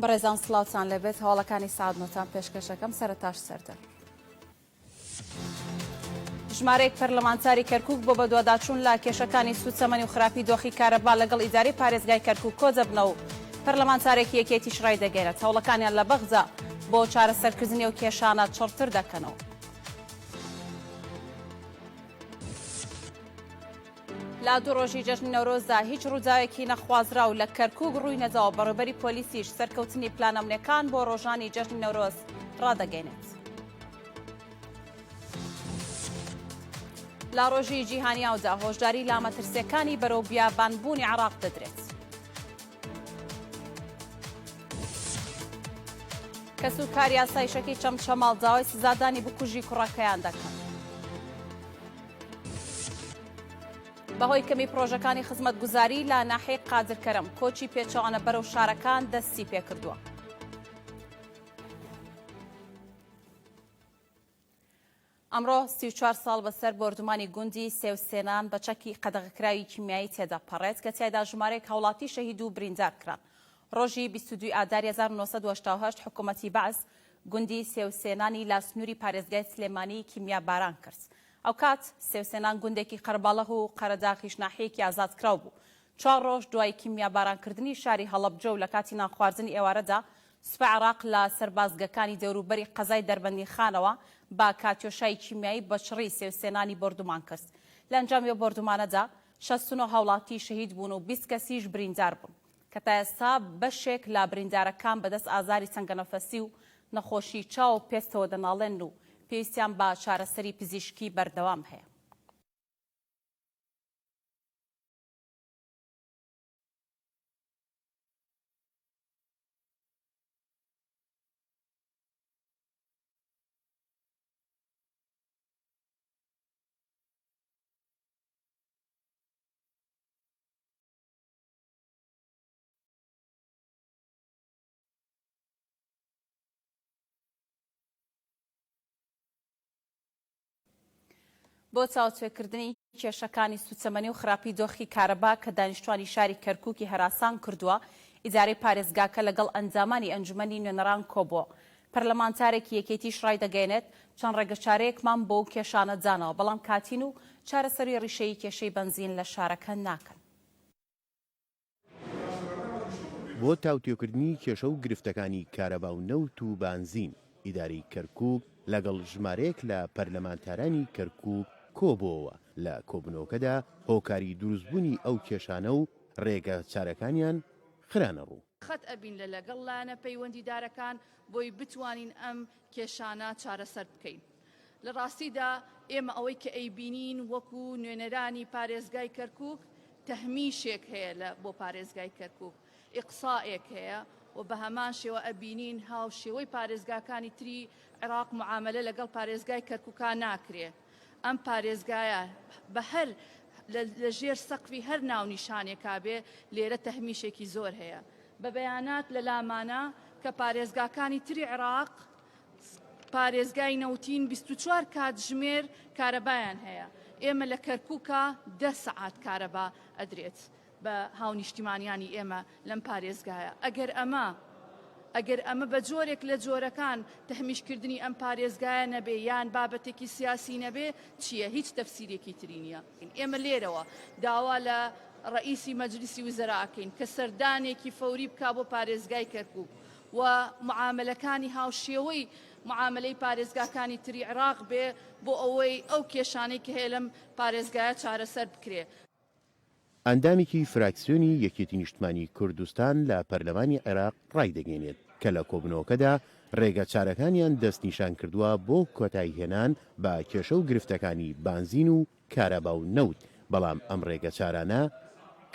بەڕێزان سڵاوتان لێبێت هەواڵەکانی سەعات نۆتان پێشکەشەکەم سەرەتاش سەردەم. ژمارەیەک پەرلەمانتاری کەرکوک بۆ بەدواداچوون لە کێشەکانی سووتەمەنی و خراپی دۆخی کارەبا لەگەڵ ئیدارەی پارێزگای کەرکوک کۆدەبنەوە و پەرلەمانتارێکی یەکێتیش ڕایدەگەیەنێت هەوڵەکانیان لە بەغدا بۆ چارەسەرکردنی ئەو کێشانە چڕتر دەکەنەوە. لە دوو ڕۆژی جەژنی نەورۆزدا هیچ ڕووداوێکی نەخوازراو لە کەرکوک ڕووی نەداوە، بەڕێوبەری پۆلیسیش سەرکەوتنی پلانە ئەمنیەکان بۆ ڕۆژانی جەژنی نەورۆز ڕادەگەینێت. لە ڕۆژی جیهانی ئاودا هۆشداری لە مەترسیەکانی بەرەو بیابانبوونی عێراق دەدرێت. کەسوکاری ئاسایشەکەی چەمچەماڵ داوای سزادانی بکوژی کوڕەکەیان دەکەن. بەهۆی کەمی پڕۆژەکانی خزمەتگوزاری لە ناحیەی قادرکەرەم، کۆچی پێچەوانە بەرەو شارەکان دەستی پێکردووە. ئەمڕۆ 34 ساڵ بەسەر بۆردومانی گوندی سێوسێنان بە چەکی قەدەغەکراوی کیمیایی تێدەپەڕێت کە تیایدا ژمارەیەک هاوڵاتی شەهید و بریندار کران. ڕۆژی 22 ئاداری 1988 حکوومەتی بەعس گوندی سێوسێنانی لە سنووری پارێزگای سلێمانی کیمیاباران کرد. ئەوکات سێوسێنان گوندێکی قەرەباڵغ و قەرەداغیش ناحیەیەکی ئازادکراو بوو. چوار ڕۆژ دوای کیمیابارانکردنی شاری هەڵەبجە و لە کاتی نانخواردنی ئێوارەدا سوپای عێراق لە سەربازگەکانی دەوروبەری قەزای دەربەندیخانەوە بە کاتیۆشای کیمیایی بە چڕی سێوسێنانی بۆردومان کرد. لە ئەنجامی ئەو بۆردومانەدا 69 هاوڵاتی شەهید بوون و 20 کەسیش بریندار بوون. کە تا ئێستا بەشێک لە بریندارەکان بەدەست ئازاری تەنگەنەفەسی و نەخۆشی چاو و پێستەوە دەناڵێنن و پێویستیان بە چارەسەری پزیشکی بەردەوام هەیە. بۆ تاوتوێکردنی کێشەکانی سوتەمەنی و خراپی دۆخی کارەبا کە دانیشتوانی شاری کەرکوکی هەراسان کردووە، ئیدارەی پارێزگاکە لەگەڵ ئەندامانی ئەنجومەنی نوێنەران کۆبووە. پەرلەمانتارێکی یەکێتیش ڕایدەگەیەنێت، چەند ڕێگەچارەیەکمان بۆ ئەو کێشانە داناوە، بەڵام کاتین و چارەسەری ڕیشەیی کێشەی بەنزین لە شارەکە ناکەن. بۆ تاوتوێکردنی کێشە و گرفتەکانی کارەبا و نەوت و بانزین، ئیدارەی کەرکوک لەگەڵ ژمارەیەک لە پەرلەمانتارانی کەرکوک کۆبۆوە، لە کۆبوونەوەکەدا هۆکاری دروستبوونی ئەو کێشانە و رێگە چارەکانیان خرانەڕوو. خەت ئەبین لە لەگەڵ لایەنە پەیوەندیدارەکان بۆی بتوانین ئەم کێشانە چارەسەر بکەین. لە ڕاستیدا ئێمە ئەوەی کە ئەیبینین وەکو نوێنەرانی پارێزگای کەرکوک تەهمیشێک هەیە لە بۆ پارێزگای کەرکوک، ئیقسائێک هەیە و بە هەمان شێوە ئەبینین هاوشێوەی پارێزگاکانی تری عێراق معامەلە لەگەڵ پارێزگای کەرکوکا ناکرێ. ئەم پارێزگایە بە هەر لە ژێر سەقفی هەر ناونیشانێکا بێ لێرە تەهمیشێکی زۆر هەیە. بە بەیانات لە لامانە کە پارێزگاکانی تری عێراق پارێزگای نەوتین 24 کاتژمێر کارەبایان هەیە ئێمە لە کەرکوکا دە سەعات کارەبا ئەدرێت بە هاونیشتیمانیانی ئێمە لەم پارێزگایە ئەگەر ئەمە ئەگەر ئەمە بە جۆرێک لە جۆرەکان تەهمیشکردنی ئەم پارێزگایە نەبێ یان بابەتێکی سیاسی نەبێ چییە هیچ تەفسیرێکی تری نییە ئێمە لێرەوە داوا لە ڕئیسی مەجلیسی وزەرا ئەکەین کە سەردانێکی فەوری بکا بۆ پارێزگای کەرکوک و معامەلەکانی هاوشێوەی معامەلەی پارێزگاکانی تری عێراق بێ بۆ ئەوەی ئەو کێشانەی کە هەیە لەم پارێزگایە چارەسەر بکرێ. ئەندامێکی فراکسیۆنی یەکێتی نیشتمانی کوردستان لە پەرلەمانی عێراق ڕایدەگەینێت کە لە کۆبوونەوەکەدا ڕێگە چارەکانیان دەستنیشانکردووە بۆ کۆتاییهێنان بە کێشە و گرفتەکانی بانزین و کارەبا و نەوت، بەڵام ئەم ڕێگەچارانە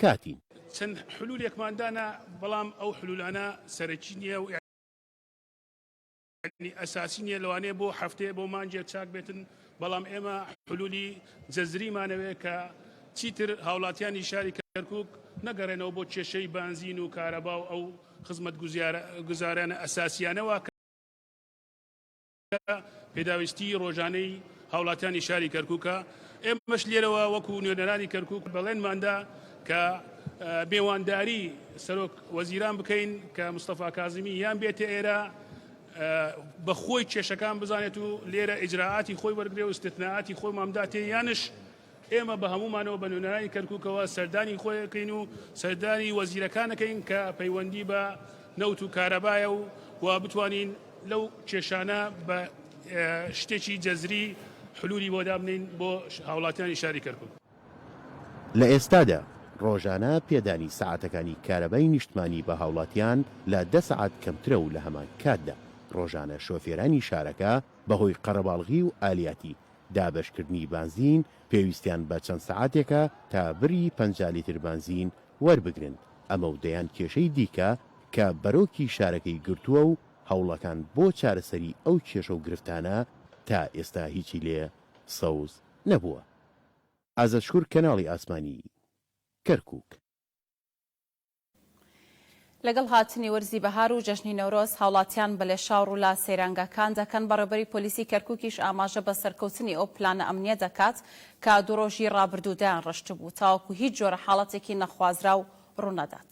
کاتین. چەند حلولێکمان دانا، بەڵام ئەو حلولانە سەرەکی نییە و یەعنی ئەساسی نییە، لەوانەیە بۆ هەفتەیە بۆ مانگێک چاک بێتن، بەڵام ئێمە حلولی جەزریمانەوێ کە چیتر هاوڵاتیانی شاری کەرکوک نەگەڕێنەوە بۆ کێشەی بانزین و کارەبا و ئەو خزمەتگوزارانە ئەساسیانەوە کە پێداویستی ڕۆژانەی هاوڵاتیانی شاری کەرکوکە، ئێمەش لێرەوە وەکو نوێنەرانی کەرکوک بەڵێنماندا کە. مێوانداری سەرۆک وەزیران بکەین کە مستەفا کازمی یان بێتە ئێرە بە خۆی کێشەکان بزانێت و لێرە ئیجرائاتی خۆی وەرگێ و استثناءاتی خۆی مامداتێ یانش ئێمە بە هەموومانەوە بە نوێنەرانی کەرکوکەوە سەردانی خۆی ئەکەین و سەردانی وەزیرەکان ئەکەین کە پەیوەندی بە نەوت و کارەبایە و و بتوانین لەو کێشانە بە شتێکی جەزری حلولی بۆ دابنین بۆ هاوڵاتیانی شاری کەرکوک. لە ئێستادا ڕۆژانە پێدانی سەعاتەکانی کارەبای نیشتمانی بە هاوڵاتیان لە دە سەعات کەمترە و لە هەمان کاتدا ڕۆژانە شۆفێرانی شارەکە بەهۆی قەرەباڵغی و ئالیاتی دابەشکردنی بانزین پێویستیان بە چەند سەعاتێکە تا بری 50 لیتر بانزین وەربگرن، ئەمە و دەیان کێشەی دیکە کە بەرۆکی شارەکەی گرتووە و هەوڵەکان بۆ چارەسەری ئەو کێشە و گرفتانە تا ئێستا هیچی لێ سەوز نەبووە. ئازاد شکور کەناڵی ئاسمانی کەرکوک. لەگەڵ هاتنی وەرزی بەهار و جەژنی نەورۆز، هاوڵاتیان بە لێشاو ڕوو لە سەیرانگاکان دەکەن، بەڕێوبەری پۆلیسی کەرکوکیش ئاماژە بە سەرکەوتنی ئەو پلانە ئەمنییە دەکات کە دوو ڕۆژی ڕابردوو دایانڕشتبوو، تاوەکو هیچ جۆرە حاڵەتێکی نەخوازراو ڕوونەدات.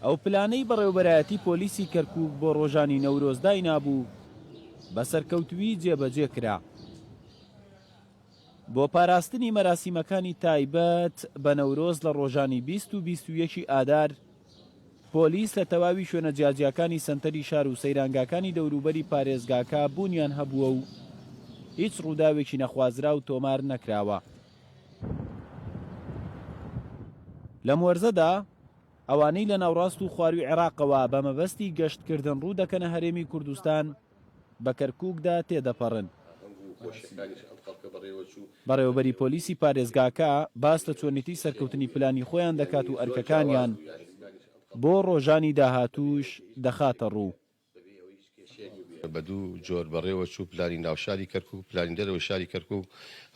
ئەو پلانەی بەڕێوبەرایەتی پۆلیسی کەرکوک بۆ ڕۆژانی نەورۆز داینابوو، بە سەرکەوتوویی جێبەجێ کرا. بۆ پاراستنی مەراسیمەکانی تایبەت بە نەورۆز لە ڕۆژانی 20 و 21 ی ئادار، پۆلیس لە تەواوی شوێنە جیاجیاکانی سەنتەری شار و سەیرانگاکانی دەوروبەری پارێزگاکە بوونیان هەبووە و هیچ ڕووداوێکی نەخوازراو تۆمار نەکراوە. لەم وەرزەدا ئەوانەی لە ناوڕاست و خواروی عێراقەوە بە مەبەستی گەشتکردن ڕوو دەکەنە هەرێمی کوردستان، بە کەرکووکدا تێدەپەڕن. بەڕێوەبەری پۆلیسی پارێزگاکە باس لە چۆنێتی سەرکەوتنی پلانی خۆیان دەکات و ئەرکەکانیان بۆ ڕۆژانی داهاتووش دەخاتەڕوو. بە دوو جۆر بەڕێوە چوو، پلانی ناوشاری کەرکوک، پلانی دەرەوەی شاری کەرکوک،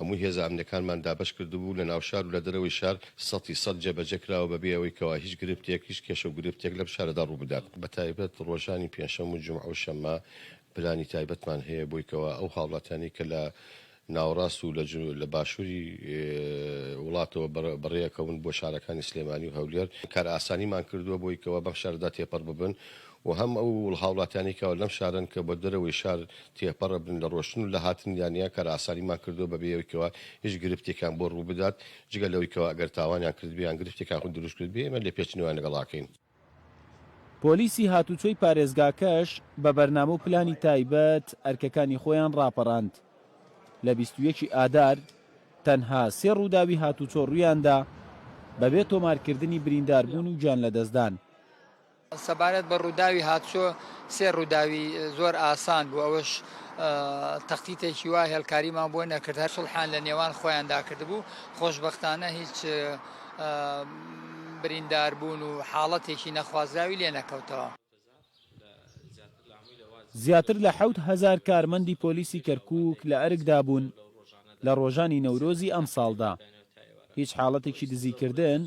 هەموو هێزە ئەمنیەکانمان دابەش کردبوو لە ناوشار و لە دەرەوەی شار سەتی سەد جێبەجێ کراوە بەبێ ئەوەی کەوا هیچ گرفتێک، هیچ کێشە و گرفتێک لەم شارەدا ڕووبدات. بەتایبەت ڕۆژانی پێنجشەم و جومعە و شەممە پلانی تایبەتمان هەیە بۆی کەوا ئەو هاوڵاتیانەی کە لە ناوەڕاست و لە باشووری وڵاتەوە بەڕێئەکەون بۆ شارەکانی سلێمانی و هەولێر، کارئاسانیمان کردووە بۆی کەوا بەم شارەدا تێپەڕ ببن و هەم ئەو هاوڵاتیانەی کەوا لەم شارەن کە بۆ دەرەوەی شار تێپەڕ ئەبن لە ڕۆشتن و لە هاتنیانیا کارئاسانیمان کردووە بەبێ ئەوەی کەوا هیچ گرفتێکیان بۆ ڕووبدات، جگە لەوەی کەوا ئەگەر تاوانیان کردبێ یان گرفتێکیان دروست کردبێ ئێمە لێپێچینەوەیان لەگەڵ ئەکەین. پۆلیسی هاتوچۆی پارێزگاکەش بە بەرنامە و پلانی تایبەت ئەرکەکانی خۆیان ڕاپەڕاند، لە 21 ی ئادار تەنها سێ ڕووداوی هاتوچۆ ڕوویاندا بەبێ تۆمارکردنی برینداربوون و گیانلەدەستدان. سەبارەت بە ڕووداوی هاتوچۆ سێ ڕووداوی زۆر ئاسان بوو ئەوەش تەختیتێکی وا هێڵکاریمان بۆ نەکرد هەر سوڵحان لە نێوان خۆیاندا کردبوو خۆشبەختانە هیچ برینداربوون و حاڵەتێکی نەخوازراوی لێ نەکەوتەوە. زیاتر لە 7000 کارمەندی پۆلیسی کەرکووک لە ئەرکدا بوون لە ڕۆژانی نەورۆزی ئەمساڵدا هیچ حاڵەتێکی دزیکردن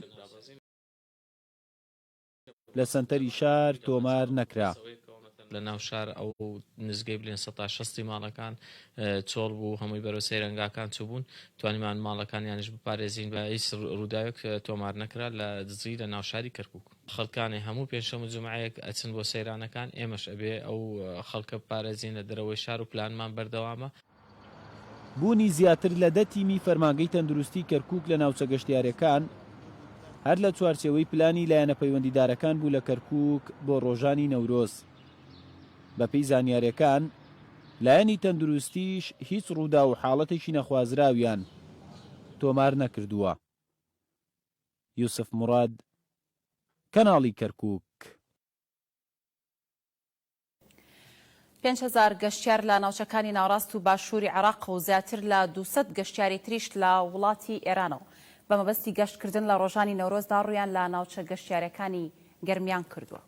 لە سەنتەری شار تۆمار نەکرا. لە ناو شار ئەو نزگەی بلێن سەتا شەستی ماڵەکان چۆڵ بوو هەمووی بەرەو سەیرانگاکان چووبوون توانیمان ماڵەکانیانیش بپارێزین بە هیچ ڕووداوێک تۆمار نەکرا لە دزی لە ناو شاری کەرکوک. خەڵکانێ هەموو پێنجشەم و جومعەیەک ئەچن بۆ سەیرانەکان ئێمەش ئەبێ ئەو خەڵکە بپارێزین لە دەرەوەی شار و پلانمان بەردەوامە. بوونی زیاتر لە دە تیمی فەرمانگەی تەندروستی کەرکوک لە ناوچە گەشتیارەکان هەر لە چوارچێوەی پلانی لایەنە پەیوەندیدارەکان بوو لە کەرکوک بۆ ڕۆژانی نەورۆز. بەپێی زانیارەکان، لایەنی تەندروستیش هیچ ڕووداو و حاڵەتێکی نەخوازراویان تۆمار نەکردووە. یوسف موڕاد، کەناڵی کەرکوک. 5000 گەشتیار لە ناوچەکانی ناوەڕاست و باشووری عێراق و زیاتر لە 200 گەشتیاری تریش لە وڵاتی ئێرانەوە بە مەبەستی گەشتکردن لە ڕۆژانی نەورۆزدا ڕوویان لە ناوچە گەشتیارەکانی گەرمیان کردووە.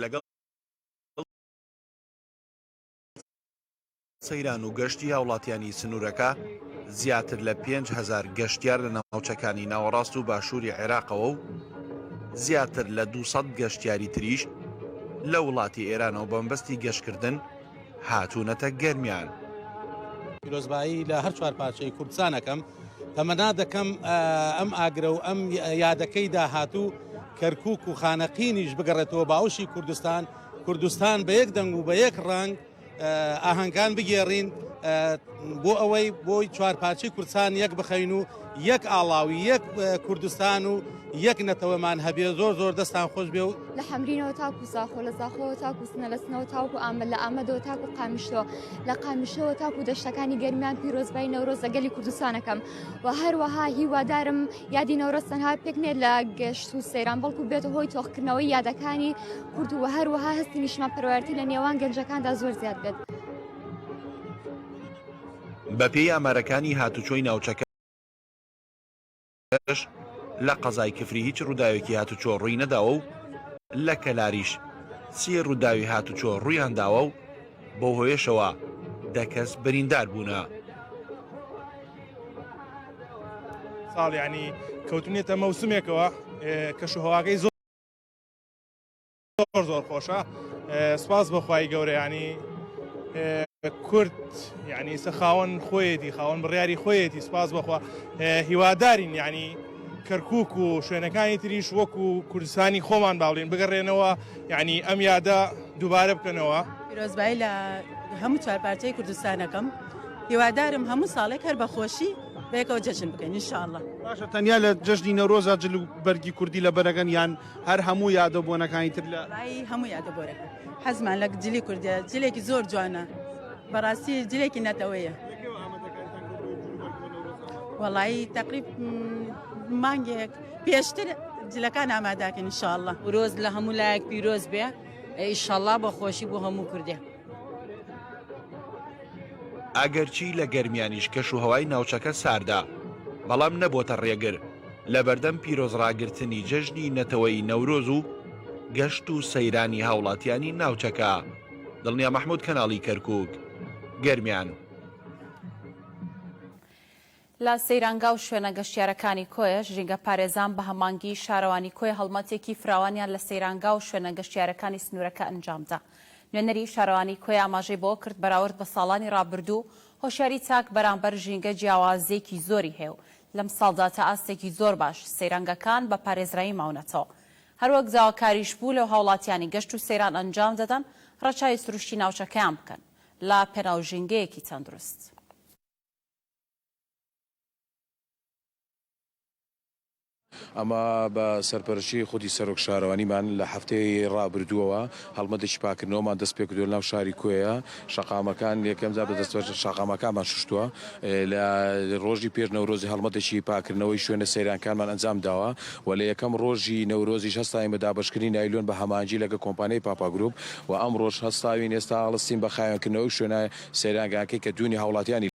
لەگەڵ سەیران و گەشتی هاوڵاتیانی سنوورەکە، زیاتر لە 5000 گەشتیار لە ناوچەکانی ناوەڕاست و باشووری عێراقەوە و زیاتر لە 200 گەشتیاری تریش لە وڵاتی ئێرانەوە بەمەبەستی گەشتکردن. هاتوونەتە گەرمیان. پیرۆزبایی لە هەر چوارپارچەی کوردستان ئەکەم، تەمەنا دەکەم ئەم ئاگرە و ئەم یادەکەی داهاتوو کەرکوک و خانەقینیش بگەڕێتەوە باوەشی کوردستان، کوردستان بە یەک دەنگ و بە یەک ڕەنگ ئاهەنگان بگێڕین بۆ ئەوەی بۆی چوارپارچەی کوردستان یەک بخەین و یەک ئاڵا و یەک کوردستان و یەک نەتەوەمان هەبێ زۆر زۆر دەستان خۆش بێ و لە حەمرینەوە تاکو زاخۆ لە زاخۆوە تاکو سنە لە سنەوە تاوکو ئامەد لە ئامەدەوە تاکو قامیشلۆ لە قامیشلۆوە تاکو دەشتەکانی گەرمیان پیرۆزبای نەورۆز لە گەلی کوردستان ئەکەم و هەروەها هیوادارم یادی نەورۆز تەنها پێک نێت لە گەشت و سەیران بەڵکو بێتە هۆی تۆخکردنەوەی یادەکانی کورد و هەروەها هەستی نیشتمانپەروەرتی لە نێوان گەنجەکاندا زۆر زیاد بێت. بەپێی ئامارەکانی هاتوچۆی ناوچەکەش، لە قەزای کفری هیچ ڕووداوێکی هاتوچۆ ڕووی نەداوە و لە کەلاریش سێ ڕووداوی هاتوچۆ ڕوویانداوە و بەو هۆیەشەوە دە کەس بریندار بوونە. ساڵ یانی کەوتونێتە مەوسمێکەوە کەش و هەواکەی زۆر زۆر زۆر خۆشە سپاس بەخوای گەورە ینی کورد یعنی ئیسە خاوەن خۆیەتی خاوەن بڕیاری خۆیەتی سپاس بەخوا هیوادارین یعنی کەرکک و شوێنەکانی تریش وەکو کوردستانی خۆمان باڵین بگەڕێنەوە یعنی ئەم یادە دووبارە بکەنەوە. پیرۆزبایی لە هەموو چوارپارچەی کوردستانەکەم هیوادارم هەموو ساڵێک هەر بە خۆشی بەیەکەوە جەژن بکەین ان شاء اللە. باشە تەنیا لە جەژنی نەورۆزا جل و بەرگی کوردی لەبەرەکەن یان هەر هەموو یادە بۆنەکانی تر لە. وەڵایی هەموو یادە بۆرەکان حەزمان لە جلی کوردیە جلێکی زۆر جوانە بەڕاستی جلێکی نەتەوەیە. وەڵایی تەقریب مانگێک پێشتر جلەکان ئاماداکەین ان شاء اللە. نەورۆز لە هەموو لایەک پیرۆز بێ ئیشەڵا بە خۆشی بۆ هەموو کوردێ. ئەگەرچی لە گەرمیانیش کەشوهەوای ناوچەکە ساردە، بەڵام نەبۆتە ڕێگر لەبەردەم پیرۆزڕاگرتنی جەژنی نەتەوەیی نەورۆز و گەشت و سەیرانی هاوڵاتیانی ناوچەکە. دڵنیا مەحمود کەناڵی کەرکوک، گەرمیان. لە سەیرانگا و شوێنە گەشتیارەکانی کۆیەش، ژینگەپارێزان بە هەمانگیی شارەوانی کۆیە هەڵمەتێکی فراوانیان لە سەیرانگا و شوێنە گەشتیارەکانی سنوورەکە ئەنجامدا. نوێنەری شارەوانی کۆیە ئاماژەی بەوە کرد، بەراورد بە ساڵانی رابردوو، هۆشیاری تاک بەرامبەر ژینگە جیاوازییەکی زۆری هەیە و لەمساڵدا تا ئاستێکی زۆر باش سەیرانگەکان بە پارێزراوی ماونەتەوە. هەروەک داواکاریش بوو لەو هاوڵاتیانی گەشت و سەیران ئەنجام دەدەن رەچاوی سروشتی ناوچەکەیان بکەن لە پێناو ژینگەیەکی تەندروست. ئەمە بە سەرپەرشتی خودی سەرۆک شارەوانیمان لە هەفتەی ڕابردووەوە هەڵمەتێکی پاکردنەوەمان دەستپێکردووە لەناو شاری کۆیە، شەقامەکان یەکەم جار بە دەستپەرشتی شەقامەکانمان شوشتووە، لە ڕۆژی پێش نەورۆزی هەڵمەتێکی پاکردنەوەی شوێنە سەیرانکانمان ئەنجامداوە و لە یەکەم ڕۆژی نەورۆزیش هەستاوین بە دابەشکردنی نایلۆن بە هەماهەنگی لەگەڵ کۆمپانیای پاپا گروپ و ئەمڕۆش هەستاوین ئێستا هەڵستین بە خاوێنکردنەوەی شوێنە سەیرانگاکەی کە دوونی هاوڵاتیانی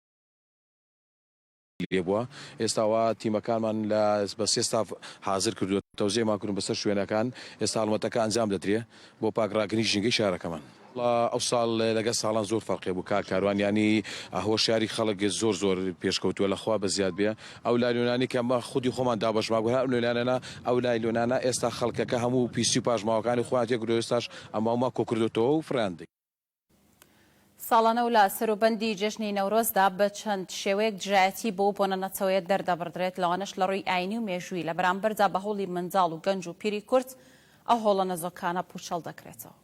لێبووە ئێستا وا تیمەکانمان لە بە سێ ستاف حازر کردووە تەوزیعمان کردوون بەسەر شوێنەکان ئێستا هەڵمەتەکە ئەنجام دەدرێ بۆ پاک ڕاگرنی ژینگەی شارەکەمان. وەڵا ئەوساڵ لەگەڵ ساڵان زۆر فەرقێ بوو کاک کاروان یانی هۆشیاری خەڵک زۆر زۆر پێشکەوتووە لە خوا بەزیاد بێ ئەو لایلۆنانەی کە مە خودی خۆمان دابەشمان کرد هەر ئەو لایلۆنانە ئەو لایلۆنانە ئێستا خەڵکەکە هەموو پیسی و پاشماوەکانی خۆیان تێکردووە ئێستاش ئەمەومان کۆکردۆتەوە و فڕێیان دەین. ساڵانە و لە سەروبەندی جەژنی نەورۆزدا بە چەند شێوەیەک دژایەتی بۆ بۆنە نەتەوەیە دەردەبڕدرێت، لەوانەش لە ڕووی ئایینی و مێژوویی، لە بەرامبەردا بە هەوڵی منداڵ و گەنج و پیری کورد ئەو هۆڵە نەزۆکانە پووچەڵ دەکرێتەوە.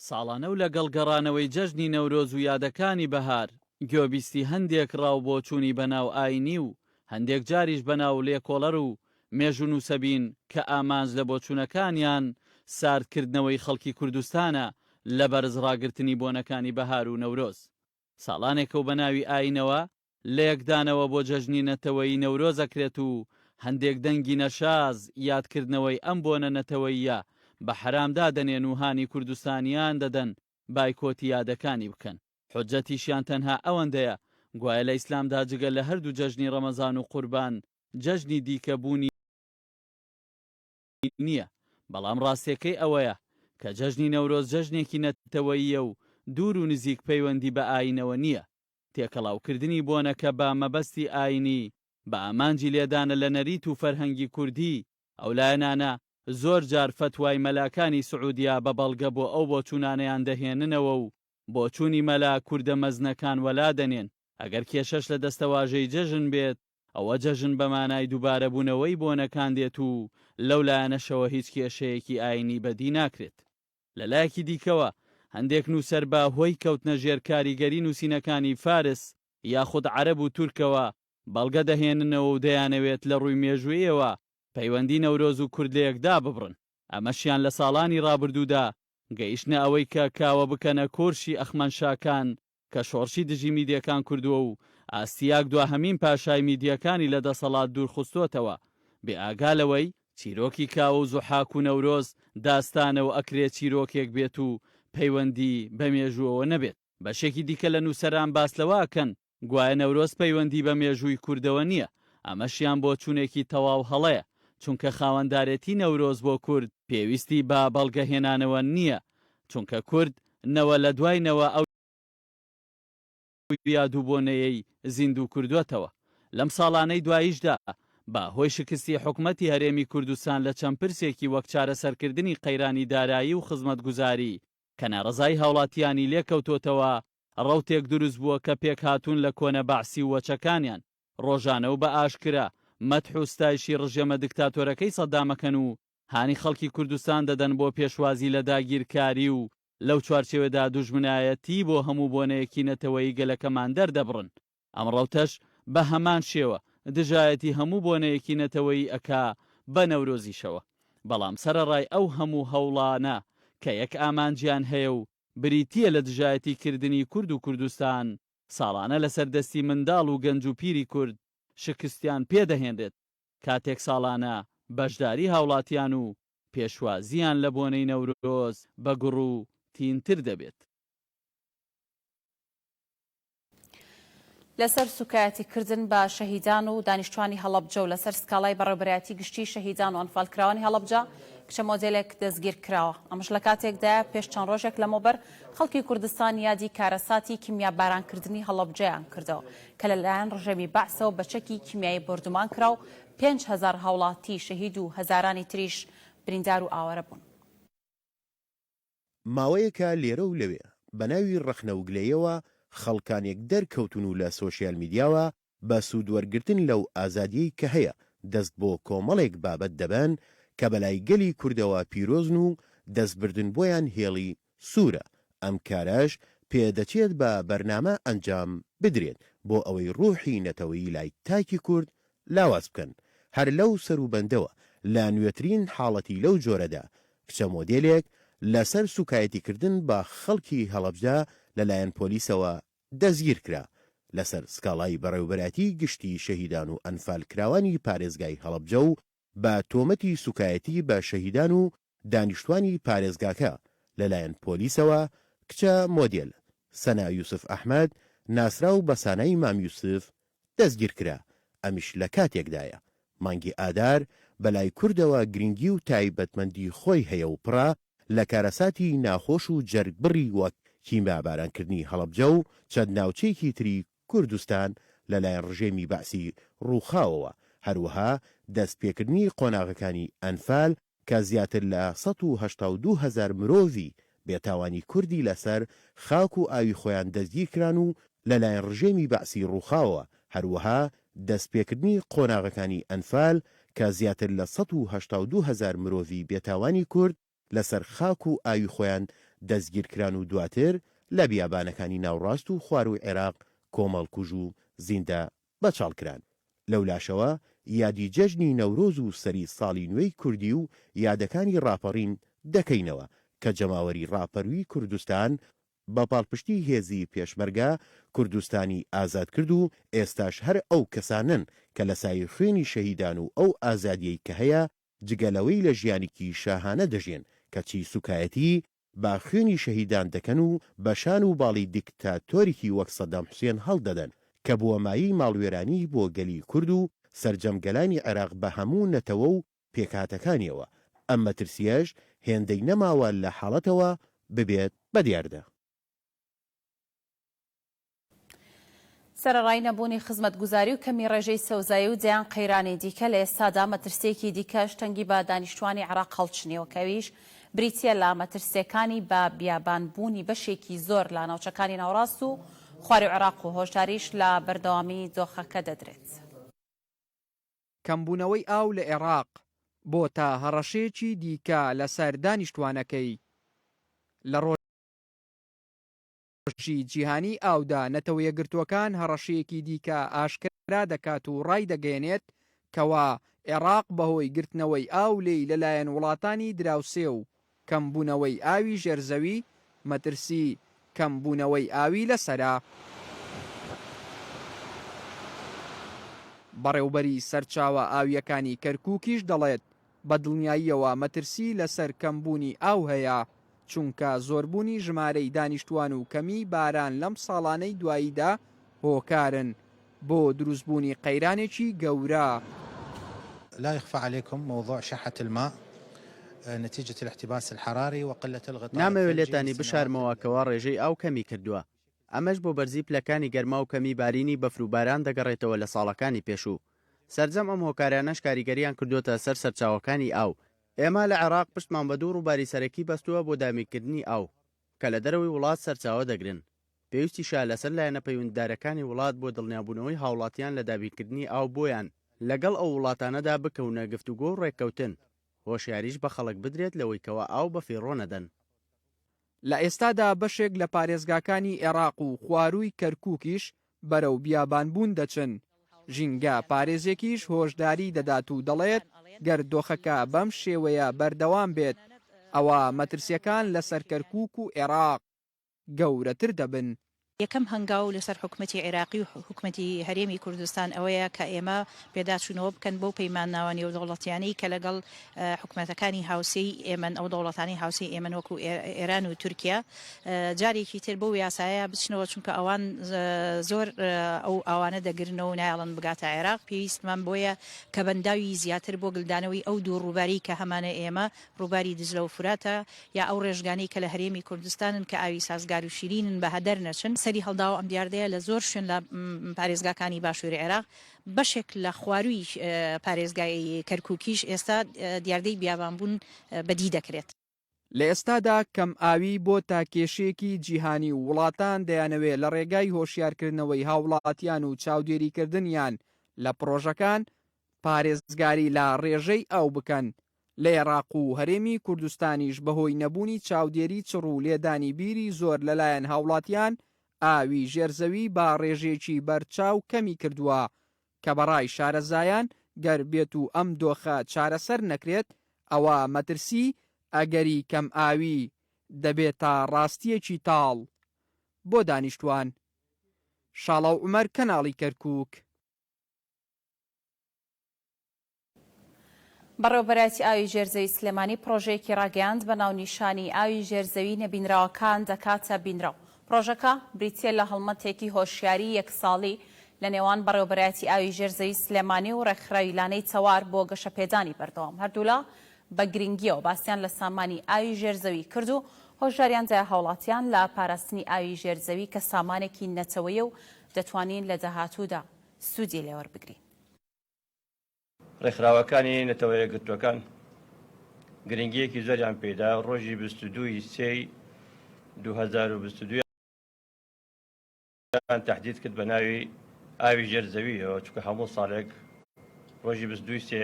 ساڵانە و لەگەڵ گەڕانەوەی جەژنی نەورۆز و یادەکانی بەهار، گوێبیستی هەندێک ڕا و بۆچوونی بەناو ئایینی و هەندێک جاریش بەناو لێکۆڵەر و مێژوونووسە بین کە ئامانج لە بۆچوونەکانیان ساردکردنەوەی خەڵکی کوردستانە لە بەرز ڕاگرتنی بۆنەکانی بەهار و نەورۆز. ساڵانێکە و بە ناوی ئایینەوە لەیەکدانەوە بۆ جەژنی نەتەوەیی نەورۆز ئەکرێت و هەندێک دەنگی نەشاز یادکردنەوەی ئەم بۆنە نەتەوەییە بە حەرام دادەنێن و هانی کوردستانیان دەدەن بایکۆتی یادەکانی بکەن. حوجەتیشیان تەنها ئەوەندەیە گوایە لە ئیسلامدا جگە لە هەردوو جەژنی ڕەمەزان و قوربان جەژنی دیکە بوونی نییە، بەڵام ڕاستیەکەی ئەوەیە کە جەژنی نەورۆز جەژنێکی نەتەوەییە و دوور و نزیک پەیوەندی بە ئایینەوە نییە، تێکەڵاوکردنی بۆنەکە بە مەبەستی ئایینی بە ئامانجی لێدانە لە نەریت و فەرهەنگی کوردی، ئەو لایەنانە. زۆر جار فەتوای مەلاکانی سعودیا بە بەڵگە بۆ ئەو بۆچوونانەیان دەهێننەوە و بۆچوونی مەلا کوردە مەزنەکان وەلا دەنێن، ئەگەر کێشەش لە دەستەواژەی جەژن بێت، ئەوە جەژن بە مانای دووبارەبوونەوەی بۆنەکان دێت و لەو لایەنەشەوە هیچ کێشەیەکی ئایینی بەدی ناکرێت. لە لایەکی دیکەوە هەندێک نووسەر بە هۆی کەوتنە ژێر کاریگەری نووسینەکانی فارس یاخود عەرەب و تورکەوە بەڵگە دەهێننەوە و دەیانەوێت لە ڕووی مێژوویەوە پەیوەندی نەورۆز و کورد لەیەک داببڕن، ئەمەشیان لە ساڵانی ڕابردوودا گەیشتنە ئەوەی کە کاوە بکەنە کۆرشی ئەخمەنشاکان کە شۆڕشی دژی میدیەکان کردووە و ئاستیاگ دواهەمین پاشای میدیەکانی لە دەسەڵات دوورخستۆتەوە بێ ئاگا لەوەی چیرۆکی کاوە و زوحاک و نەورۆز داستانە و ئەکرێ چیرۆکێک بێت و پەیوەندی بە مێژووەوە نەبێت. بەشێکی دیکە لە نووسەران باس لەوە ئەکەن گوایە نەورۆز پەیوەندی بە مێژووی کوردەوە نییە، ئەمەشیان بۆچوونێکی تەواو هەڵەیە، چونکە خاوەندارێتی نەورۆز بۆ کورد پێویستی بە بەڵگە هێنانەوە نییە، چونکە کورد نەوە لە دوای نەوە ئەو یاد و بۆنەیەی زیندوو کردووەتەوە. لەم ساڵانەی دواییشدا بە هۆی شکستی حکومەتی هەرێمی کوردستان لە چەند پرسێکی وەک چارەسەرکردنی قەیرانی دارایی و خزمەتگوزاری کە ناڕەزایی هاوڵاتیانی لێکەوتۆتەوە، ڕەوتێک دروست بووە کە پێکهاتوون لە کۆنە بەعسی و وەچەکانیان، ڕۆژانە و بە ئاشکرا مەدح و ستایشی ڕژێمە دکتاتۆرەکەی سەدام ئەکەن و هانی خەڵکی کوردستان دەدەن بۆ پێشوازی لە داگیرکاری و لەو چوارچێوەدا دوژمنایەتی بۆ هەموو بۆنەیەکی نەتەوەیی گەلەکەمان دەردەبڕن. ئەم ڕەوتەش بە هەمان شێوە دژایەتی هەموو بۆنەیەکی نەتەوەیی ئەکا بە نەورۆزیشەوە. بەڵام سەرەڕای ئەو هەموو هەوڵانە کە یەک ئامانجیان هەیە و بریتییە لە دژایەتی کردنی کورد و کوردستان، ساڵانە لەسەر دەستی منداڵ و گەنج و پیری کورد شکستیان پێ دەهێنرێت، کاتێک ساڵانە بەشداری هاوڵاتیان و پێشوازییان لە بۆنەی نەورۆز بە گوڕ و تینتر دەبێت. لەسەر سوکایەتی کردن بە شەهیدان و دانیشتوانی هەڵەبجە و لەسەر سکاڵای بەڕێوبەرایەتی گشتی شەهیدان و ئەنفالکراوانی هەڵەبجە کچە مۆدێلێک دەستگیر کراوە. ئەمەش لە کاتێکدایە پێش چەند ڕۆژێک لەمەوبەر خەڵکی کوردستان یادی کارەساتی کیمیابارانکردنی هەڵەبجەیان کردەوە کە لەلایەن ڕژێمی بەعسەوە بە چەکی کیمیایی بۆردومان کرا و 5000 هاوڵاتی شەهید و هەزارانی تریش بریندار و ئاوارە بوون. ماوەیەکە لێرە و لەوێ بە ناوی ڕەخنە و گلەیەوە خەڵکانێک دەرکەوتوون و لە سۆشیال میدیاوە بە سوودوەرگرتن لەو ئازادییەی کە هەیە دەست بۆ کۆمەڵێک بابەت دەبەن کە بەلای گەلی کوردەوە پیرۆزن و دەستبردن بۆیان هێڵی سوورە، ئەم کارەش پێدەچێت بە بەرنامە ئەنجام بدرێت بۆ ئەوەی ڕوحی نەتەوەیی لای تاکی کورد لاواز بکەن، هەر لەو سەروبەندەوە لە نوێترین حاڵەتی لەو جۆرەدا کچە مۆدێلێک لەسەر سوکایەتیکردن بە خەڵکی هەڵەبجە لەلایەن پۆلیسەوە دەستگیرکرا، لەسەر سکاڵای بەڕێوبەرایەتی گشتی شەهیدان و ئەنفالکراوانی پارێزگای هەڵەبجە و بە تۆمەتی سوکایەتی بە شەهیدان و دانیشتوانی پارێزگاکە لەلایەن پۆلیسەوە کچە مۆدێل، سەنا یوسف ئەحمەد، ناسراو بە سانای مام یوسف دەستگیرکرا، ئەمیش لە کاتێکدایە مانگی ئادار بەلای کوردەوە گرنگی و تایبەتمەندی خۆی هەیە و پڕە لە کارەساتی ناخۆش و جەرگبڕی وەک کیمیابارانکردنی هەڵەبجە و چەند ناوچەیەکی تری کوردستان لەلایەن ڕژێمی بەعسی ڕووخاوەوە، هەروەها دەستپێکردنی قۆناغەکانی ئەنفال کە زیاتر لە 182 هەزار مرۆڤی بێتاوانی کوردی لەسەر خاک و ئاوی خۆیان دەستگیرکران و لەلایەن ڕژێمی بەعسی ڕووخاوە، هەروەها دەستپێکردنی قۆناغەکانی ئەنفال کە زیاتر لە 182 هەزار مرۆڤی بێتاوانی کورد لەسەر خاک و ئاوی خۆیان دەستگیرکران و دواتر لە بیابانەکانی ناوڕاست و خوارووی عێراق کۆمەڵکوژ و زیندە بەچاڵ کران. لەولاشەوە یادی جەژنی نەورۆز و سەری ساڵی نوێی کوردی و یادەکانی ڕاپەڕین دەکەینەوە کە جەماوەری ڕاپەروی کوردستان بە پاڵپشتی هێزی پێشمەرگە کوردستانی ئازاد کرد و ئێستاش هەر ئەو کەسانەن کە لە سایەی خوێنی شەهیدان و ئەو ئازادیەی کە هەیە جگە لەوەی لە ژیانیکی شاهانە دەژێن کەچی سوکایەتی بە خوێنی شەهیدان دەکەن و بە شان و باڵی دیکتاتۆریکی وەک سەدام حوسێن هەڵدەدەن کە بووە مایەی ماڵوێرانی بۆ گەلی کورد و سەرجەم گەلانی عێراق بە هەموو نەتەوە و پێکهاتەکانیەوە، ئەم مەترسیەش هێندەی نەماوە لە حاڵەتەوە ببێت بە دیاردە. سەرەڕای نەبوونی خزمەتگوزاری و کەمی ڕێژەی سەوزایی و دەیان قەیرانی دیکە، لە ئێستادا مەترسییەکی دیکەش تەنگی بە دانیشتووانی عێراق هەڵچنیوە کە ئەویش بریتییە لە مەترسییەکانی بە بیابانبوونی بەشێکی زۆر لە ناوچەکانی ناوەڕاست و خواروی عێراق و هۆشداریش لە بەردەوامی دۆخەکە دەدرێت. کەمبوونەوەی ئاو لە عێراق بۆتە هەڕەشەیەکی دیکە لەسەر دانیشتووانەکەی. لە ڕۆژی جیهانیی ئاودا نەتەوە یەکگرتووەکان هەڕەشەیەکی دیکە ئاشکرا دەکات و ڕایدەگەیەنێت کەوا عێراق بەهۆی گرتنەوەی ئاو لێی لەلایەن وڵاتانی دراوسێ و کەمبوونەوەی ئاوی ژێر زەوی مەترسی کەمبوونەوەی ئاوی لەسەرە. بەڕێوبەری سەرچاوە ئاوییەکانی کەرکوکیش دەڵێت، بە دڵنیاییەوە مەترسی لەسەر کەمبوونی ئاو هەیە، چونکە زۆربوونی ژمارەی دانیشتووان و کەمیی باران لەم ساڵانەی دواییدا هۆکارن بۆ دروستبوونی قەیرانێکی گەورە. لا يخفى عليكم موضوع شحة الماء نتيجة الاحتباس الحراري وقلة الغطاء نامەوێ الثلجي لێتانی للسنوات بشارمەوە کەوا ڕێژەی ئاو کەمی کردووە، ئەمەش بۆ بەرزی پلەکانی گەرما و کەمی بارینی بەفر و باران دەگەڕێتەوە لە ساڵەکانی پێشوو. سەرجەم ئەم هۆکارانەش کاریگەریان کردووەتە سەر سەرچاوەکانی ئاو. ئێمە لە عێراق پشتمان بە دوو ڕووباری سەرەکی بەستووە بۆ دابینکردنی ئاو کە لە دەرەوەی وڵات سەرچاوە دەگرن. پێویستیشە لەسەر لایەنە پەیوەندیدارەکانی وڵات بۆ دڵنیابوونەوەی هاوڵاتیان لە دابینکردنی ئاو بۆیان، لەگەڵ ئەو وڵاتانەدا بکەونە گفتوگۆ و ڕێککەوتن، هۆشیاریش بە خەڵک بدرێت لەوەی کەوا ئاو بەفیڕۆ نەدەن. لە ئێستادا بەشێک لە پارێزگاکانی ئێراق و خوارووی کەرکووکیش بەرەو بیابانبوون دەچن، ژینگە پارێزێکیش هۆشداری دەدات و دەڵێت، گەر دۆخەکە بەم شێوەیە بەردەوام بێت، ئەوا مەترسییەکان لەسەر کەرکووک و ئێراق گەورەتر دەبن. یەکەم هەنگاو لەسەر حکومەتی عێراقی و حکومەتی هەرێمی کوردستان ئەوەیە کە ئێمە پێداچوونەوە بکەن بەو پەیمانناوە نێودەوڵەتیانەی کە لەگەڵ حکومەتەکانی هاوسێی ئێمەن، ئەو دەوڵەتانەی هاوسێی ئێمەن وەکو ئێران و تورکیا جارێکی تر بەو یاسایە بچنەوە، چونکە ئەوان زۆر ئەو ئاوانە دەگرنەوە و نایەڵن بگاتە عێراق، پێویستمان بۆیە کە بەنداوی زیاتر بۆ گلدانەوەی ئەو دوو ڕووبارەی کە هەمانە ئێمە ڕووباری دجلە و فوراتە یا ئەو ڕێژگانەی کە لە هەرێمی کوردستانن کە ئاوی سازگار و شیرینن بە هەدەر نەچن. سەری هەڵداوە ئەم دیاردەیە لە زۆر شوێن لە پارێزگاکانی باشووری عێراق، بەشێک لە خوارووی پارێزگای کەرکووکیش ئێستا دیاردەی بیابانبوون بەدی دەکرێت. لە ئێستادا کەم ئاوی بۆتە کێشەیەکی جیهانی و وڵاتان دەیانەوێ لە ڕێگای هۆشیارکردنەوەی هاوڵاتیان و چاودێریکردنیان لە پڕۆژەکان پارێزگاری لە ڕێژەی ئاو بکەن، لە ئێراق و هەرێمی کوردستانیش بەهۆی نەبوونی چاودێری چڕ و لێدانی بیری زۆر لەلایەن هاوڵاتیان ئاوی ژێر زەوی بە ڕێژەیەکی بەرچاو کەمی کردووە کە بەڕای شارەزایان گەر بێتو ئەم دۆخە چارەسەر نەکرێت ئەوا مەترسی ئەگەری کەم ئاوی دەبێتە ڕاستیەکی تاڵ بۆ دانیشتوان. شاڵاو عومەر کەناڵی کەرکوک. بەڕێوەبەرایەتی ئاوی ژێر زەوی سلێمانی پڕۆژەیەکی ڕاگەیاند بە ناونیشانی ئاوی ژێر زەوی نەبینراوەکان دەکاتە بینراو. پڕۆژەکە بریتییە لە هەڵمەتێکی هۆشیاری یەک ساڵی لە نێوان بەڕێوەبەرایەتی ئاوی ژێر زەوی سلێمانی و ڕێکخراوی لانەی تەوار بۆ گەشەپێدانی بەردەوام. هەردوولا بە گرنگییەوە باسیان لە سامانی ئاوی ژێر زەوی کرد و هۆشداریان دایە هاوڵاتیان لە پاراستنی ئاوی ژێر زەوی کە سامانێکی نەتەوەیە و دەتوانین لە داهاتوودا سوودی لێوەربگرین. ڕێکخراوەکانی نەتەوە یەکگرتووەکان گرنگییەکی زۆریان پێدا، ڕۆژی 22 ی سێی 2022 یان تەحدید کرد بە ناوی ئاوی ژێر زەوییەوە، چونکە هەموو ساڵێک ڕۆژی 22 سێ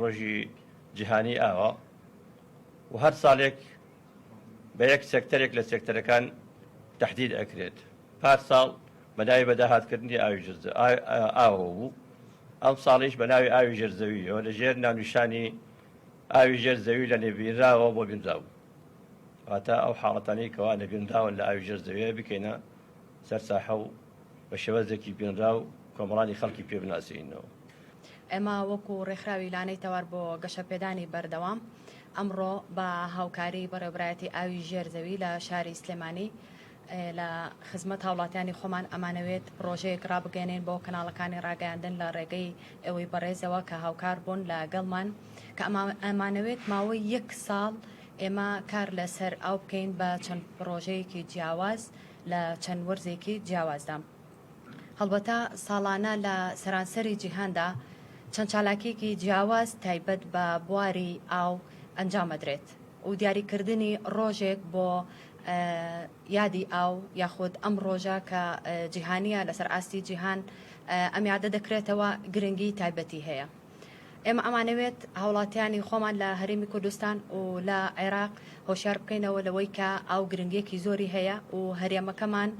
ڕۆژی جیهانی ئاوە و هەر ساڵێک بە یەک سێکتەرێک لە سێکتەرەکان تەحدید ئەکرێت. پار ساڵ بە ناوی بەداهاتکردنی ئاوی ژێر ئاوەوە بوو، ئەمساڵیش بە ناوی ئاوی ژێر زەوییەوە لە ژێر ناونیشانی ئاوی ژێر زەوی لە نەبینراوە بۆ بینراو، واتە ئەو حاڵەتانەی کەوا نەبینراون لە ئاوی ژێر زەویە بکەینە سەر ساحە و بە شێوازێکی بینراو کۆمەڵانی خەڵکی پێ بناسێنینەوە. ئێمە وەکو ڕێکخراوی لانەی تەوار بۆ گەشەپێدانی بەردەوام ئەمڕۆ بە هاوکاری بەڕێوەبەرایەتی ئاوی ژێر زەوی لە شاری سلێمانی لە خزمەت هاوڵاتیانی خۆمان ئەمانەوێت پڕۆژەیەک ڕابگەیەنین بۆ کەناڵەکانی ڕاگەیاندن لە ڕێگەی ئێوەی بەڕێزەوە کە هاوکار بوون لە گەڵمان کە ئەمانەوێت ماوەی یەک ساڵ ئێمە کار لەسەر ئاو بکەین بە چەند پڕۆژەیەکی جیاواز لە چەند وەرزێکی جیاوازدا. هەڵبەتە ساڵانە لە سەرانسەری جیهاندا چەند چالاکیەکی جیاواز تایبەت بە بواری ئاو ئەنجامەدرێت و دیاریکردنی ڕۆژێک بۆ یادی ئاو یاخود ئەم ڕۆژە کە جیهانیە لەسەر ئاستی جیهان ئەم یادە دەکرێتەوە گرنگی تایبەتی هەیە. ئێمە ئەمانەوێت هاوڵاتیانی خۆمان لە هەرێمی کوردستان و لە عێراق هۆشیار بکەینەوە لەوەی کە ئاو گرنگیەکی زۆری هەیە و هەرێمەکەمان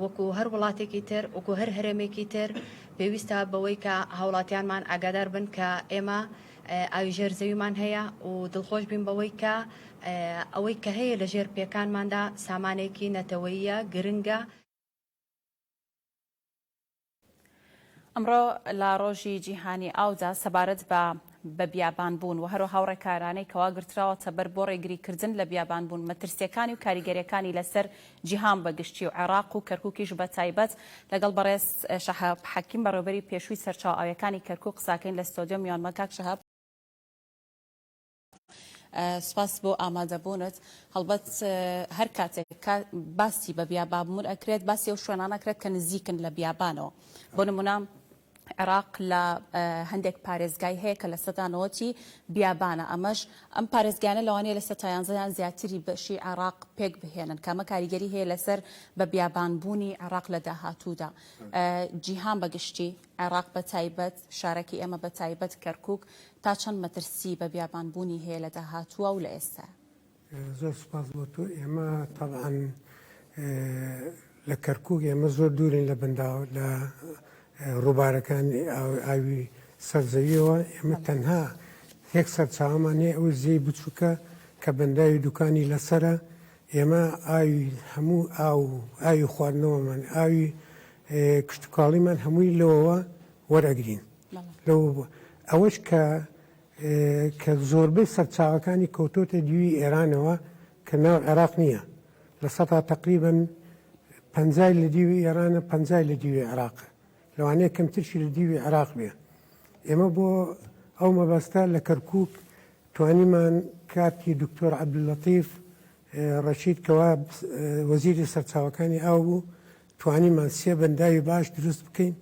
وەکو هەر وڵاتێکی تر وەکو هەر هەرێمێکی تر پێویستە بەوەی کە هاوڵاتیانمان ئاگادار بن کە ئێمە ئاوی ژێر زەویمان هەیە و دڵخۆش بین بەوەی کە ئەوەی کە هەیە لە ژێر پێکانماندا سامانێکی نەتەوەییە گرنگە. ئەمڕۆ لە ڕۆژی جیهانی ئاودا سەبارەت بە بە بیابانبوون و هەروەها ئەو ڕێکارانەی کەوا گرتراوەتە بەر بۆ ڕێگریکردن لە بیابانبوون، مەترسییەکانی و کاریگەرییەکانی لەسەر جیهان بە گشتی و عێراق و کەرکووکیش بە تایبەت لەگەڵ بەڕێز شەهاب حەکیم بەڕێوەبەری پێشووی سەرچاوە ئاوییەکانی کەرکووک قساکەین لە ستۆدیۆ میوانمە کاک شەهاب. سوپاس بۆ ئامادەبوونت. هەڵبەت هەر کاتێک باسی بە بیابانبوون ئەکرێت باسی ئەو شوێنانە ئەکرێت کە نزیکن لە بیابانەوە. بۆ نمونە عێراق لە هەندێک پارێزگای هەیە کە لە سەدا نەوەتی بیابانە ئەمەش ئەم پارێزگانە لەوانەیە لە سەتا یانزەیان زیاتری بەشی عێراق پێک بهێنن کە ئەمە کاریگەری هەیە لەسەر بە بیابانبوونی عێراق لە داهاتوودا جیهان بە گشتی عێراق بە تایبەت شارەکی ئێمە بە تایبەت کەرکوک تا چەند مەترسی بە بیابان بوونی هەیە لە داهاتووە و لە ئێستا؟ زۆر سوپاس بۆ تۆ. ئێمە تەبعەن لە کەرکوک ئێمە زۆر دوورین لە بەنداو لە ڕووبارەکانی ئاوی سەر زەویەوە. ئێمە تەنها یەک سەرچاوەمان هەیە ئەوش زێی بچووکە کە بەنداوی دوکانی لەسەرە. ئێمە ئاوی هەموو ئاو ئاوی خواردنەوەمان ئاوی کشتوکاڵیمان هەمووی لەوەوە وەرئەگرین. لەو ئەوەش کە کە زۆربەی سەرچاوەکانی کەوتۆتە دیوی ئێرانەوە کە ناو عێراق نییە لە سەتا تقریبن پەنجای لە دیوی ئێرانە پەنجای لە دیوی عێراق لەوانەیە کەمترشی لە دیوی عێراق بێ ئێمە بۆ ئەو مەبەستە لە کەرکک توانیمان کاتی دکتۆر عەبدوللەتیف ڕەشید کەوا وەزیری سەرچاوەکانی ئاو بوو توانیمان سێ بەنداوی باش دروست بکەین،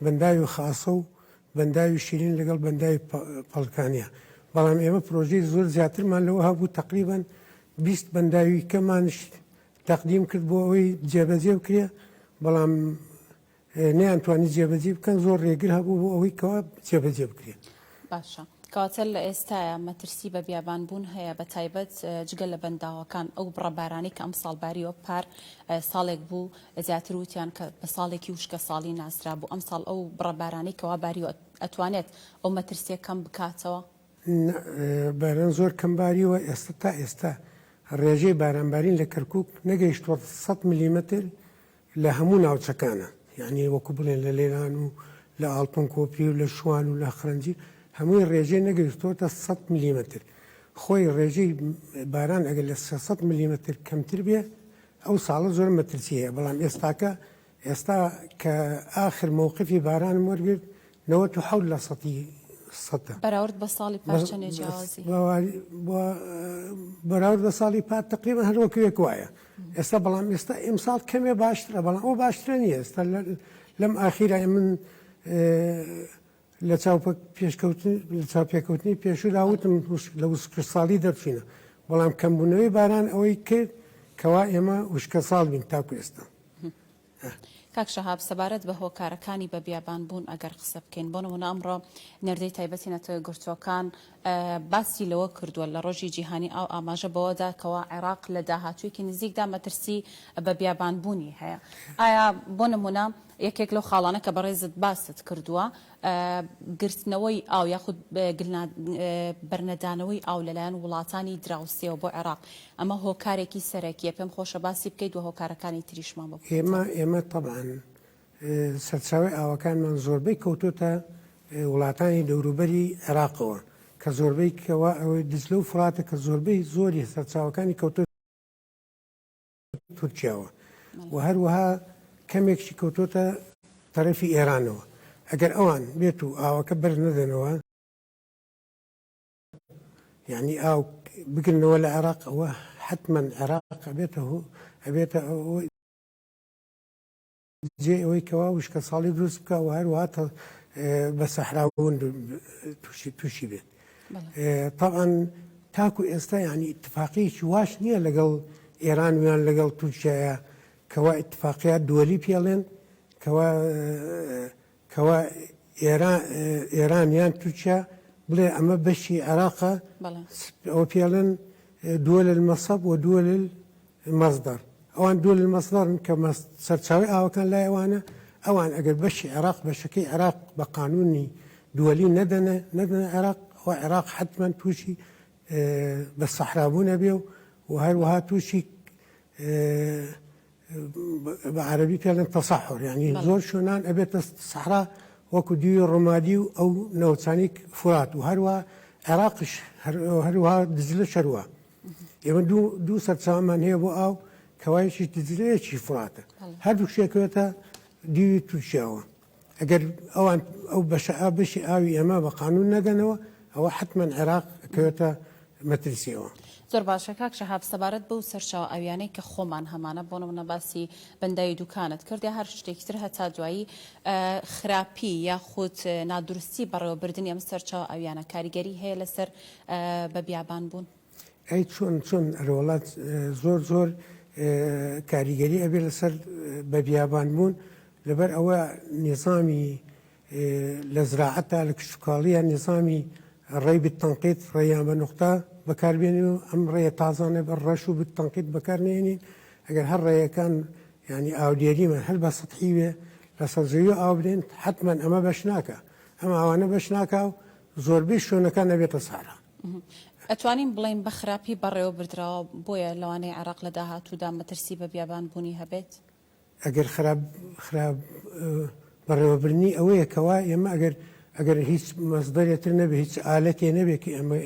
بەنداوی خاسە و بەنداوی شیرین لەگەڵ بەنداوی پەڵکانیە، بەڵام ئێمە پرۆژەی زۆر زیاترمان لەوە هەبوو تەقریبەن 20 بەنداوی کەمانش تەقدیم کرد بۆ ئەوەی جێبەجێ بکرێ، بەڵام نەیانتوانی جێبەجێ بکەن، زۆر ڕێگر هەبوو بۆ ئەوەی کەوا جێبەجێ بکرێت. باشە کەواتە لە ئێستایا مەترسی بە بیابان بوون هەیە بە تایبەت جگە لە بەنداوەکان ئەو بڕە بارانەی کە ئەمساڵ باریوە پار ساڵێک بوو زیاتر وتیان کە بە ساڵێکی وشکە ساڵی ناسرا بوو ئەمساڵ ئەو بڕە بارانەی کەوا باریوە ئەتوانێت ئەو مەترسیە کەم بکاتەوە؟ نا باران زۆر کەم باریوە ئێستا تا ئێستا ڕێژەی بارانبارین لە کەرکوک نەگەیشتووە سەد ملیمەتر لە هەموو ناوچەکانە یانی وەکو بڵێن لە لێلان و لە ئاڵتون کۆپری و لە شوان و لە خرەنجی هەمووی ڕێژەی نەگەیشتۆتە 100 ملیمەتر خۆی ڕێژەی باران ئەگەر لە 300 ملیمەتر کەمتر بێ ئەو ساڵە زۆر مەترسی هەیە بەڵام ئێستاکە ئێستا کە ئاخر مەوقفی بارانم وەرگرت 97 لە سەتی سەتە. بەراورد بە ساڵی پار چەندێ جیاوازی؟ بەراورد بە ساڵی پار تقریبا هەر وەکو یەک وایە ئێستا بەڵام ئێستا ئیمساڵ کەمێ باشترە بەڵام ئەو باشترە نییە ئێستا لەم ئاخیرا من لە چاو پێشکەوتن لە چاوپێکەوتنی پێشوودا وتم لە وشکە ساڵی دەرچوینە بەڵام کەمبوونەوەی باران ئەوەی کرد کەوا ئێمە وشکە ساڵ بین تاکو ئێستا. کاک شەهاب سەبارەت بە هۆکارەکانی بە بیابان بوون ئەگەر قسە بکەین بۆ نمونە ئەمڕۆ نێردەی تایبەتی نەتەوە یەکگرتووەکان باسی لەوە کردووە لە ڕۆژی جیهانی ئاو ئاماژە بەوەدا کەوا عێراق لە داهاتوویەکی نزیکدا مەترسی بە بیابان بوونی هەیە ئایا بۆ نمونە یەکێک لەو خاڵانە کە بەڕێزت باست کردووە گرتنەوەی ئاو یاخود بەرنەدانەوەی ئاو لەلایەن وڵاتانی دراوسێوە بۆ عێراق ئەمە هۆکارێکی سەرەکیە پێم خۆشە باسی بکەیت و هۆکارەکانی تریشمان بۆ بخەیتە ئێمە ئێمە تەبعەن سەرچاوەی ئاوەکانمان زۆربەی کەوتۆتە وڵاتانی دەوروبەری عێراقەوە کە زۆربەی کەوا ئەوەی دجلە و فوراتە کە زۆربەی زۆری سەرچاوەکانی کەوتۆتە تورکیاوە و هەروەها کەمێکشی کەوتۆتە تەرەفی ئێرانەوە ئەگەر ئەوان بێت و ئاوەکە بەر نەدەنەوە یعنی ئاو بگرنەوە لە عێراق ئەوە حتمما عێراق ئەبێتە ئەبێتە ئەوە. جێ ئەوەی کەوا وشکە ساڵی دروست بکە و هەروەها بە سەحراون تووشی تووشی بێت. تەبعەن تاکو ئێستا یانی ئیتفاقیەکی واش نییە لەگەڵ ئێران ویان لەگەڵ تورکیایە کەوا ئیتفاقیات دووەلی پێڵێن کەوا کەوا ئێران ئێران یان تورکیا بڵێ ئەمە بەشی عێراقە ئەوە پێڵێن دووەل المەسەب و دووەل مەسدەر، ئەوان دوو للمەسدەرن کە سەرچاوەی ئاوەکان لای ئەوانە، ئەوان ئەگەر بەشی عێراق بەشەکەی عێراق بە قانوونی دووەلی نەدەنە نەدەنە عێراق ئەوە عێراق حەتمەن تووشی بە سەحرابوون ئەبێ و و هەروەها تووشی بە عەرەبی پێ دەڵێن تەسەحور یانی زۆر شوێنان ئەبێتە سەحرا وەکو دیوی ڕومادی و ئەو ناوچانەی فورات و هەروە عێراقش هەروەها دجلەش هەروە. ئێمە دوو سەرچاوەمان هەیە بۆ ئاو کەوا یەکیش دجلە یەکیش فوراتە هەردوو شێکەوێتە دیوی تورکیاوە ئەگەر ئەوان ئەو بەشە ئا بەشی ئاوی ئێمە بە قانون نەدەنەوە ئەوە حتمما عێراق کەوێتە مەترسیەوە. زۆر باشە کاک شەهاب سەبارەت بەو سەرچاوە ئاویانەی کە خۆمان هەمانە بۆ نمونە باسی بەنداوی دوکانت کرد یا هەر شتێکی تر هەتا دوایی خراپی یاخود نادروستی بەڕێوەبردنی ئەم سەرچاوە ئاویانە کاریگەری هەیە لەسەر بە بیابان بوون؟ ئەی چۆن چۆن ئەرەوەڵا زۆر زۆر کاریگەری ئەبێ لەسەر بە بیابان بوون لەبەر ئەوە نیزامی لە زراعەتا لە کشتوکاڵیە نیزامی ڕێی بالتنقیط ڕێیان بە نوقتە بەکاربێنین و ئەم ڕێیە تازانە بە ڕەش و بالتنقیط بەکار نێنین ئەگەر هەر ڕێیەکان یعنی ئاودێریمان هەر بە سەتحی بێ لەسەر زەوی ئاو بدەین حتمما ئەمە بەش ناکە ئەم ئاوانە بەش ناکا و زۆربەی شوێنەکان ئەبێتە سەحرا. ئەتوانین بڵێین بە خراپی بەڕێوە بردراوە بۆیە لەوانەیە عێراق لە داهاتوودا مەترسی بە بیابان بوونی هەبێت؟ ئەگەر خراپ خراپ بەڕێوەبردنی ئەوەیە کەوا ئێمە ئەگەر ئەگەر هیچ مەسدەرێ تر نەبێ هیچ ئالەتێ نەبێ کە ئێمە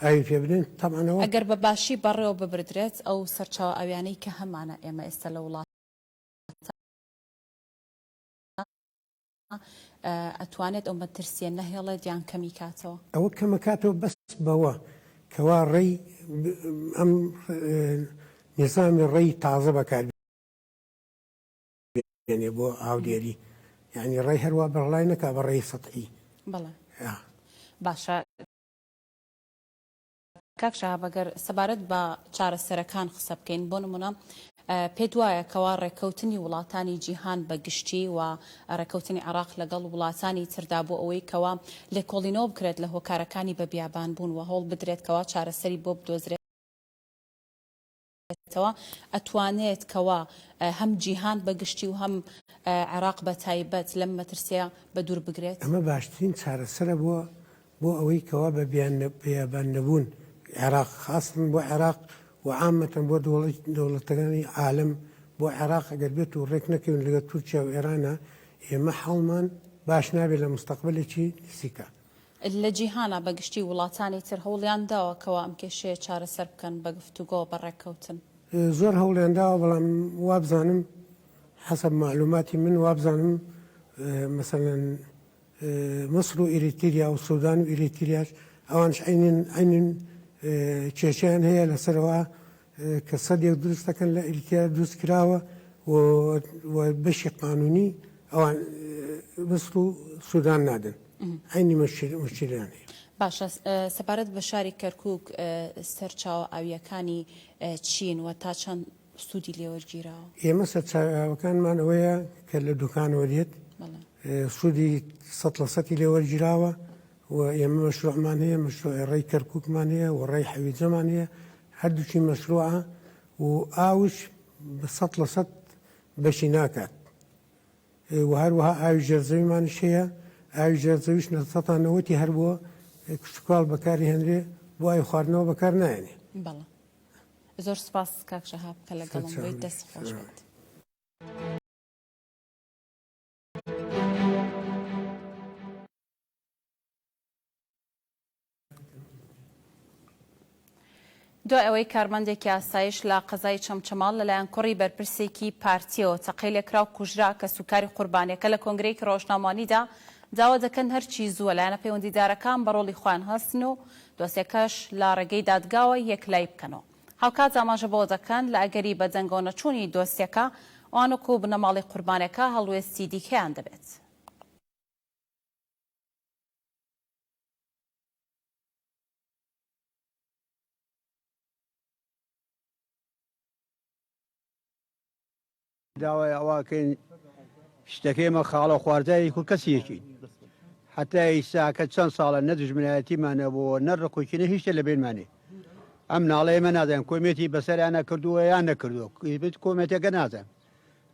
ئاوی پێ بدەین تەبعەن ئەوە. ئەگەر بە باشی بەڕێوە ببردرێت ئەو سەرچاوە ئاویانەی کە هەمانە ئێمە ئێستا لە وڵاتە ئەتوانێت ئەو مەترسیە نەهێڵێت یان کەمی کاتەوە؟ ئەوە کەمەکاتەوە بەس بەوە کەوا ڕێی ئەم نیزامی ڕێی تازە بەکار بێنێ بۆ ئاودێری یعنی ڕێی هەروا بەڕڵای نەکا بە ڕێی سەتحی. بەڵێ باشە. کاک شەهاب ئەگەر سەبارەت بە چارەسەرەکان قسە بکەین بۆ نمونە پێت وایە کەوا ڕێککەوتنی وڵاتانی جیهان بە گشتی و ڕێککەوتنی عێراق لەگەڵ وڵاتانی تردا بۆ ئەوەی کەوا لێکۆڵینەوە بکرێت لە هۆکارەکانی بە بیابان بوون و هەوڵ بدرێت کەوا چارەسەری بۆ بدۆزرێتەوە ئەتوانێت کەوا هەم جیهان بە گشتی و هەم عێراق بە تایبەت لەم مەترسیە بە دوور بگرێت؟ ئەمە باشترین چارەسەرە بۆ بۆ ئەوەی کەوا بە بیابان نەبوون عێراق خاسەتەن بۆ عێراق و عامەتەن بۆ دەوڵەتەکانی عالەم بۆ عێراق ئەگەر بێت و ڕێک نەکەوین لەگەڵ تورکیا و ئێرانە ئێمە حاڵمان باش نابێت لە مستەقبلێکی نزیکا. لە جیهانا بە گشتی وڵاتانی تر هەوڵیان داوە کەوا ئەم کێشەیە چارەسەر بکەن بە گفتوگۆ بە ڕێککەوتن؟ زۆر هەوڵیان داوە بەڵام وابزانم حەسەب مەعلوماتی من وابزانم مەسەلەن میسر و ئیریتریا و سودان و ئیریتریاش ئەوانش عەینن عەینن کێشەیان هەیە لەسەرەوە کە سەدێک دروست دەکەن لە ئیریتریا دروست کراوە و بەشی قانونی ئەوان میسر و سودان نادەن عەینی مشکلیان هەیە. باشە سەبارەت بە شاری کەرکوک سەرچاوە ئاوییەکانی چین و تا چەند سوودی لێ وەرگیراوە؟ ئێمە سەرچاوەکانمان ئەوەیە کە لە دوکانەوە دێت سوودی سەد لە سەتی لێ وەرگیراوە و ئێمە مەشروعمان هەیە مەشروعی ڕێی کەرکووکمان هەیە و ڕێی حەویجەمان هەیە هەردووکی مەشروعە و ئاوش بە 100% بەشی ناکات و هەروەها ئاوی ژێرزەویمانیش هەیە ئاوی ژێرزەویش لە سەتا نەوەتی هەر بۆ کشتوکاڵ بەکاری هێنرێ بۆ ئاوی خواردنەوە بەکار نایەنێ. بەڵێ زۆر سپاس کاک شەهاب کە لەگەڵم بوویت دەست خۆش بێت. دوای ئەوەی کارمەندێکی ئاسایش لە قەزای چەمچەماڵ لەلایەن کوڕی بەرپرسێکی پارتیەوە تەقەی لێکرا و کوژرا، کەسوکاری قوربانیەکە لە کۆنگرەیەکی ڕۆژنامەوانیدا داوا دەکەن هەرچی زووە لایەنە پەیوەندیدارەکان بە ڕۆڵی خۆیان هەستن و دۆسیەکەش لە ڕێگەی دادگاوە یەکلایی بکەنەوە. هاوکات ئاماژە بەوە دەکەن، لە ئەگەری بەدەنگەوەنەچوونی دۆسیەکە، ئەوان وەکو بنەماڵەی قوربانیەکە هەڵوێستی دیکەیان دەبێت. داوای ئەوە کەین شتەکەی ئێمە خاڵە خوارزای کو کەسیەکین حتا ئیسا کە چەند ساڵە نە دژمنایەتیمان نەبووە نە ڕقوکی نە هیچ شتێ لە بینمانێ ئەم ناڵە ئێمە نازانین کۆمێتی بەسەریانە کردووە یان نەکردووە کۆمێتەکە نازانم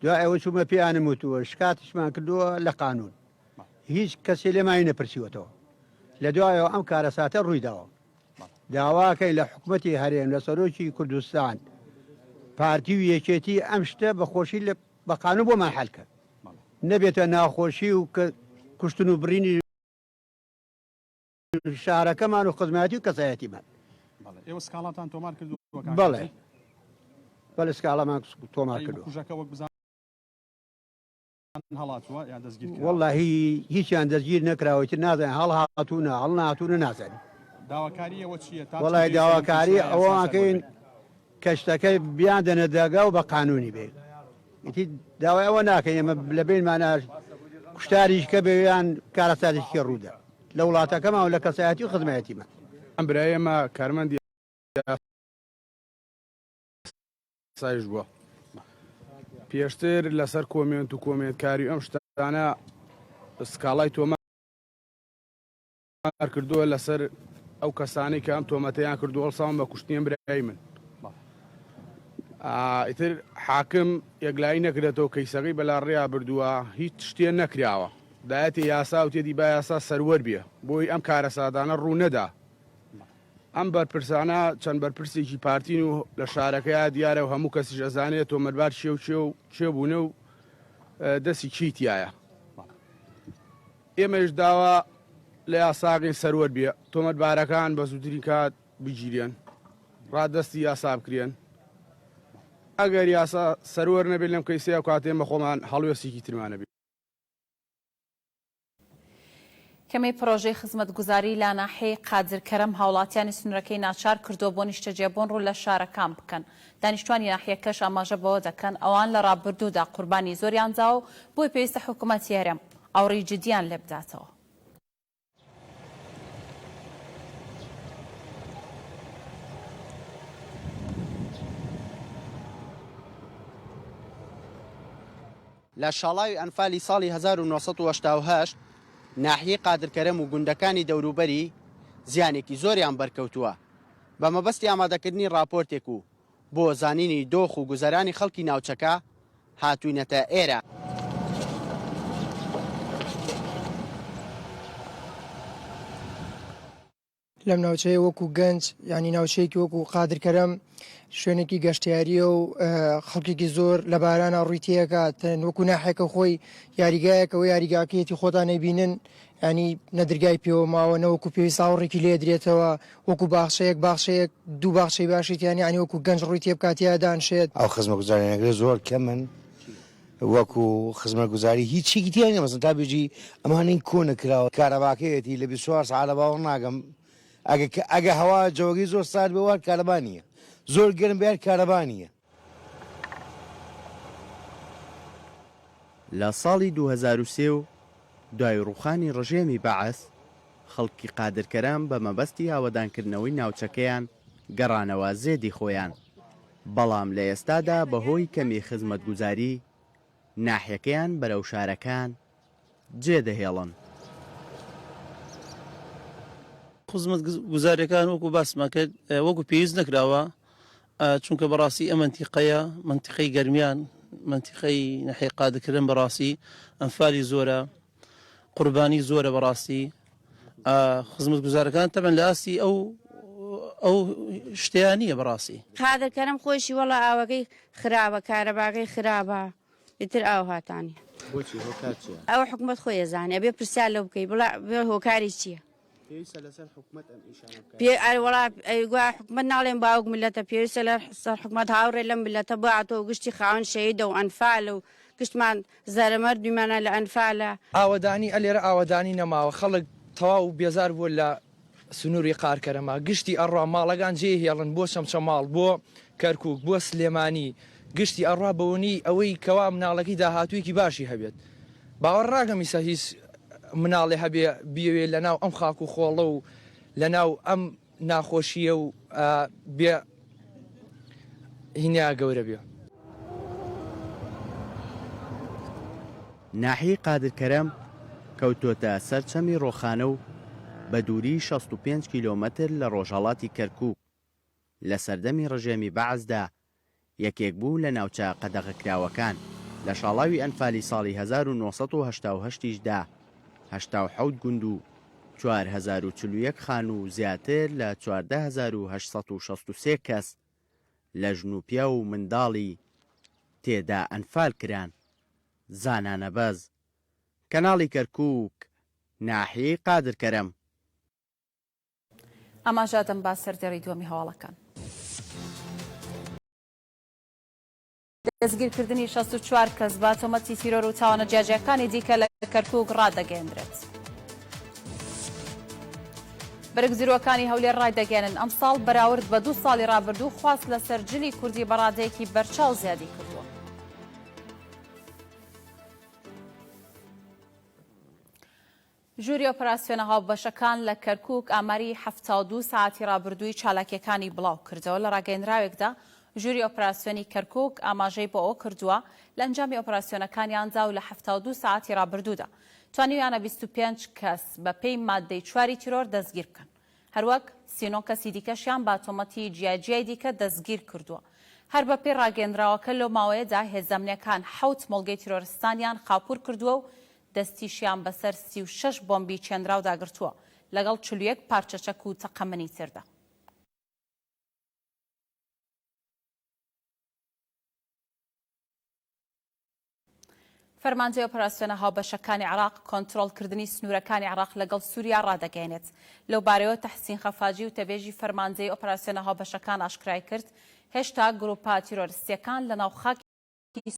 دوای ئەوە چوومە پێیانم وتووە شکاتیشمان کردووە لە قانون هیچ کەسێ لێمانی نەپرسیوەتەوە لە دوایەوە ئەم کارەساتە ڕوویداوە داواکەین لە حکومەتی هەرێم لە سەرۆکی کوردستان پارتی و یەکێتی ئەم شتە بە خۆشی لە بە قانون بۆمان حەل کەن نەبێتە ناخۆشی و کە کوشتن و بڕینی شارەکەمان و خزمەتی و کەسایەتیمان. بەڵێ ئێوە سکاڵاتان تۆمار کردووە کاک بەڵێ حاجی؟ بەڵێ سکاڵامان تۆمار ئەی کردووە. بکوژەکە وەک بزانم هەڵاتووە یان دەستگیر کراوە؟ وەڵاهی هیچیان دەستگیر نەکراوە ئیتر نازانین هەڵهاتوونە هەڵنەهاتوونە نازانین. داواکاری ئێوە چییە تا چەند وەڵاهی پێویستە لەم داواکاری کەیسەیا یاسا ئەوە سەروەر ئەکەین بێت؟ کە شتەکە بیاندەنە داگا و بە قانونی بێ ئیتر داوای ئەوە ناکەین ئێمە لە بینمانە کوشتاریش کە بێ یان کارەساتێکی ڕوودا لە وڵاتەکەمان و لە کەسایەتی و خزمایەتیمان. ئەم برای ئێمە کارمەندی ئاسایش بووە پێشتر لەسەر کۆمێنت و کۆمێنتکاری ئەم شتانە سکاڵای تۆمار کردووە لەسەر ئەو کەسانەی کە ئەم تۆمەتەیان کردووە هەڵساون بە کوشتنی ئەم برای من ئیتر حاکم یەکلایی نەکرێتەوە کەیسەکەی بەلاڕێیا بردووە هیچ شتێ نەکراوە دایەتی یاسا و تێدی با یاسا سەروەر بێ بۆی ئەم کارەساتانە ڕوو نەدا ئەم بەرپرسانە چەند بەرپرسێکی پارتین و لە شارەکەیا دیارە و هەموو کەسیش ئەزانێت تۆمەتبار کێ و کێ و کێ بوونە و دەستی کێی تیایە. ئێمەیش داوا لە یاساکەین سەروەر بێ، تۆمەتبارەکان بە زووترین کات بگیرێن، ڕادەستی یاسا بکرێن. ئەگەر یاسا سەروەر نەبێت لەم کەیسەیا ئەو کاتە ئێمە خۆمان هەڵوێستێکی ترمان ئەبێ. کەمی پڕۆژەی خزمەتگوزاری لە ناحیەی قادرکەرەم هاوڵاتیانی سنوورەکەی ناچار کردووە بۆ نیشتەجێبوون ڕوو لە شارەکان بکەن. دانیشتوانی ناحیەکەش ئاماژە بەوە دەکەن، ئەوان لە ڕابردوودا قوربانی زۆریان داوە و بۆیە پێویستە حکومەتی هەرێم ئاوڕی جدییان لێبداتەوە. لە شاڵاوی ئەنفالی ساڵی 1988 ناحیەی قادرکەرەم و گوندەکانی دەوروبەری زیانێکی زۆریان بەرکەوتووە. بە مەبەستی ئامادەکردنی ڕاپۆرتێک و بۆ زانینی دۆخ و گوزەرانی خەڵکی ناوچەکە هاتووینەتە ئێرە. لەم ناوچەیە وەکو گەنج یانی ناوچەیەکی وەکو قادر کەرەم شوێنێکی گەشتیاریە و خەڵکێکی زۆر لە بارانە ڕووی تێکات وەکو ناحێکە خۆی یاریگایەکەوە یاریگاکەیەتی خۆتان نەیبینن ینی نەدرگای پێوە ماوە نەوەکو پێویست ئاوڕێکی لێ درێتەوە وەکو باخچەیەک باخچەیەک دوو باخچەی باشی تیانی ینی وەکو گەنج ڕووی تێ بکات یا دانشێت. ئەو خزمەتگوزاریانە زۆر کەمن وەکو خزمەتگوزاری هیچێکی تیا نیە مەسەن تا بێژی ئەمانەی کۆنە کراوە کارەباکەیەتی لە 24 سەعات لە باوەڕ ناکەم ئەگە ئەگە هەوا جەوەکەی زۆر سارد بێ وار کارەبا نییە زۆر گەرم بێ هەر کارەبا نییە. لە ساڵی 2003 و دوای ڕووخانی ڕژێمی بەعس، خەڵکی قادرکەرام بە مەبەستی ئاوەدانکردنەوەی ناوچەکەیان گەڕانەوە زێدی خۆیان، بەڵام لە ئێستادا بەهۆی کەمی خزمەتگوزاری ناحیەکەیان بەرەو شارەکان جێدەهێڵن. خزمەتگوزاریەکان وەکو باسمان کرد وەکو پێویست نەکراوە چونکە بەڕاستی ئەم مەنتیقەیە مەنتیقەی گەرمیان مەنتیقەی نەحیەی قادرکردن بەڕاستی ئەنفالی زۆرە قوربانی زۆرە بەڕاستی خزمەت گوزارەکان تەبەن لە ئاستی ئەو ئەو شتیان نییە بەڕاستی. قادر کەرەم خۆیشی وەڵا ئاوەکەی خراپە کارەباکەی خراپە ئیتر ئاو هاتانی. بۆچی هۆکار چیە؟ ئەوە حکومەت خۆی ئەزانێ ئەبێ پرسیار لەو بکەی بڵا هۆکاری چیە؟ پێویستە لەسەر حکومەت ئەم ئیشانە بکات. پێ ئەرێ وەڵا ئەی گوایە حکومەت ناڵێن باوک ملەتە پێویستە لە سەر حکومەت هاوڕێ لەم ملەتە باتەوە گشتی خاوەن شەهیدە و ئەنفالە و گشتمان زەرەمەرد بیمانە لە ئەنفالە. ئاوەدانی ئەلێرە ئاوەدانی نەماوە خەڵک تەواو بێزار بووە لە سنووری قارکەرەما گشتی ئەڕا ماڵەگان جێ هێڵن بۆ چەمچەماڵ بۆ کەرکوک بۆ سلێمانی. گشتی ئەڕوا بەوەنی ئەوەی کەوا مناڵەکەی داهاتوویەکی باشی هەبێت. باوەڕ ناکەم ئیستا هیچ مناڵێ هەبێ بیەوێ لەناو ئەم خاک و خۆڵە و لەناو ئەم ناخۆشییە و بێ هینیا گەورە بێ. ناحیەی قادر کەرەم کەوتۆتە سەر چەمی ڕۆخانە و بە دووری 65 کیلۆمەتر لە ڕۆژهەڵاتی کەرکووک، لە سەردەمی ڕژێمی بەعسدا یەکێک بوو لە ناوچە قەدەغەکراوەکان، لە شاڵاوی ئەنفالی ساڵی 1988 یش دا 87 گوند و 4041 خانوو و زیاتر لە 14863 کەس لە ژن و پیاو و منداڵی تێدا ئەنفال کران. زانا نەبەز، کەناڵی کەرکووک، ناحیەی قادر کەرەم. ئاماژە دەم بە سەردێڕی دووەمی هەواڵەکان. دەستگیرکردنی 64 کەس بە تۆمەتی تیرۆر و تاوانە جیاجیاکانی دیکە لە کەرکوک ڕادەگەیەندرێت. بەرگدرووەکانی هەولێر ڕایدەگەیەنن، ئەمساڵ بەراورد بە دوو ساڵی ڕابردوو خواست لەسەر جلی کوردی بە ڕادەیەکی بەرچاو زیادی کردووە. ژووری ئۆپەراسیۆنە هاوبەشەکان لە کەرکوک ئاماری 72 سەعاتی ڕابردووی چالاکییەکانی بڵاوکردەوە. لە ڕاگەیەنراوێکدا ژووری ئۆپەراسیۆنی کەرکوک ئاماژەی بۆ ئەوە کردووە، لە ئەنجامی ئۆپەراسیۆنەکانیاندا و لە 72 سەعاتی ڕابردوودا توانیویانە 25 کەس بەپێی ماددەی چواری تیرۆر دەستگیر بکەن. هەروەک 39 کەسی دیکەشیان بە تۆمەتی جیاجیای دیکە دەستگیر کردووە. هەر بەپێی ڕاگەیەنراوەکە لەو ماوەیەدا هێزە ئەمنییەکان حەوت مۆڵگەی تیرۆرستانیان خاپوور کردووە و دەستیشیان بەسەر 36 بۆمبی چێنراودا گرتووە، لەگەڵ 41 پارچە چەک و تەقەمەنی تردا. فەرماندەی ئۆپەراسیۆنە هاوبەشەکانی عێراق کۆنترۆڵکردنی سنوورەکانی عێراق لەگەڵ سووریا ڕادەگەیەنێت. لەوبارەیەوە تەحسین خەفاجی وتەبێژی فەرماندەی ئۆپەراسیۆنە هاوبەشەکان ئاشکرایکرد، هێشتا گرووپە تیرۆرستییەکان لەناو خاکی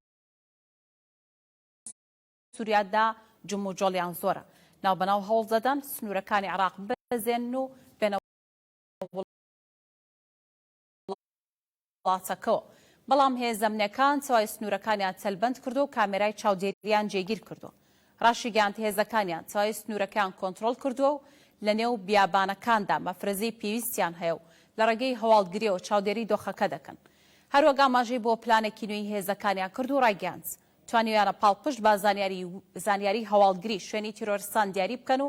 سووریادا جموجۆڵیان زۆرە، ناوبەناو هەوڵدەدەن سنوورەکانی عێراق ببەزێنن و بێنە وڵاتەکەوە، بەڵام هێزە ئەمنییەکان تەواوی سنوورەکانیان تەلبەند کردووە و کامێرای چاودێرییان جێگیر کردووە. ڕاشیگەیاند، هێزەکانیان تەواوی سنوورەکەیان کۆنترۆڵ کردووە و لەنێو بیابانەکاندا مەفرەزەی پێویستیان هەیە و لە ڕێگەی هەواڵگرییەوە چاودێری دۆخەکە دەکەن. هەروەک ئاماژەی بۆ پلانێکی نوێی هێزەکانیان کرد و ڕایگەیاند، توانیویانە پاڵپشت بە زانیاری هەواڵگری شوێنی تیرۆرستان دیاری بکەن و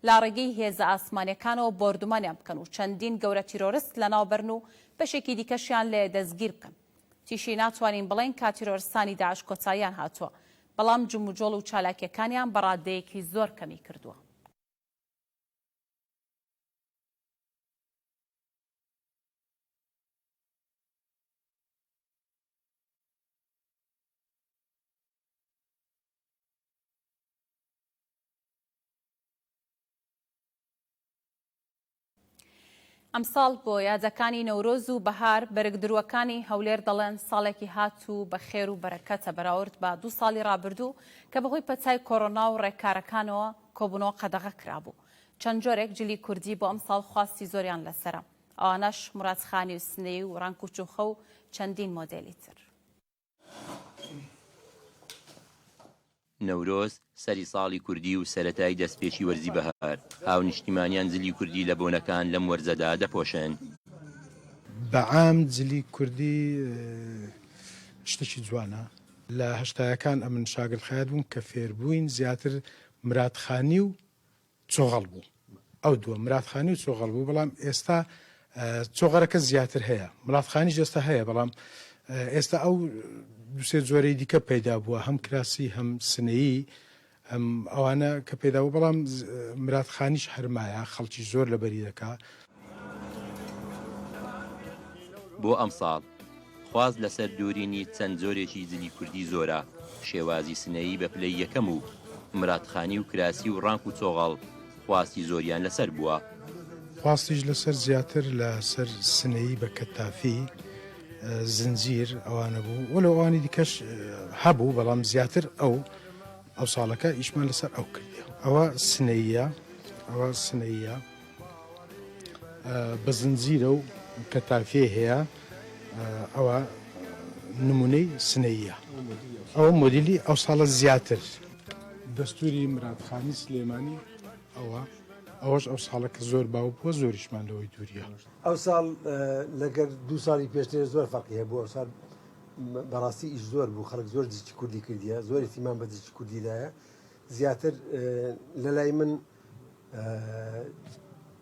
لە ڕێگەی هێزە ئاسمانیەکانەوە بۆردومانیان بکەن و چەندین گەورە تیرۆرست لەناوبەرن و بەشێکی دیکەشیان لێ دەستگیر بکەن. وتیشی، ناتوانین بڵێین کە تیرۆرستانی داعش کۆتاییان هاتووە، بەڵام جموجۆڵ و چالاکیەکانیان بە ڕادەیەکی زۆر کەمی کردووە. ئەمساڵ بۆ یادەکانی نەورۆز و بەهار بەرگدرووەکانی هەولێر دەڵێن ساڵێکی هات و بە خێر و بەرەکەتە بەراورد بە دوو ساڵی ڕابردوو کە بەهۆی پەتای کۆرۆنا و ڕێکارەکانەوە کۆبوونەوە قەدەغە کرابوو. چەند جۆرێک جلی کوردی بۆ ئەمساڵ خواستی زۆریان لەسەرە ئەوانەش مورادخانی و سنەیی و ڕانک و چوخە و چەندین مۆدێلی تر. نەورۆز، سەری ساڵی کوردی و سەرەتای دەستپێکی وەرزی بەهار، هاونیشتیمانیان جلی کوردی لە بۆنەکان لەم وەرزەدا دەپۆشن. بە عام جلی کوردی شتێکی جوانە. لە هەشتایەکان ئەمن شاگرد خەیات بووم کە فێربووین زیاتر مرادخانی و چۆغەڵ بوو ئەو دووە مرادخانی و چۆغەڵ بوو بەڵام ئێستا چۆغەرەکە زیاتر هەیە مرادخانیش ئێستا هەیە بەڵام ئێستا ئەو دوسێ جۆرەی دیکە پەیدا بووە هەم کراسی هەم سنەیی هەم ئەوانە کە پەیدا بوو بەڵام مرادخانیش هەرمایە خەڵکی زۆر لەبەری دەکا. بۆ ئەمساڵ خواست لەسەر دورینی چەند جۆرێکی جلی کوردی زۆرە، شێوازی سنەیی بە پلەی یەکەم و مرادخانی و کراسی و ڕانک و چۆغەڵ خواستی زۆریان لەسەر بووە. خواستیش لەسەر زیاتر لەسەر سنەیی بە کەتافی، زنجیر ئەوانە بوو، وەلو ئەوانی دیکەش هەبوو بەڵام زیاتر ئەو ئەو ساڵەکە ئیشمان لەسەر ئەو کردیە. ئەوە سنەییە، ئەوە سنەییە. بە زنجیرە و کەتافیەی هەیە ئەوە نمونەی سنەییە. ئەوە مۆدیلی ئەو ساڵە زیاتر. دەستوری مرادخانی سلێمانی ئەوە ئەوەش ئەو ساڵە کە زۆر باو بووە زۆریشمان لەوەی دووریە. ئەو ساڵ لەگەر دوو ساڵی پێشتر زۆر فەرقی هەبوو ئەو ساڵ بەڕاستی ئیش زۆر بوو خەڵک زۆر جلکی کوردی کردیە زۆر ئیهتیمام بە جلکی کوردیدایە زیاتر لەلای من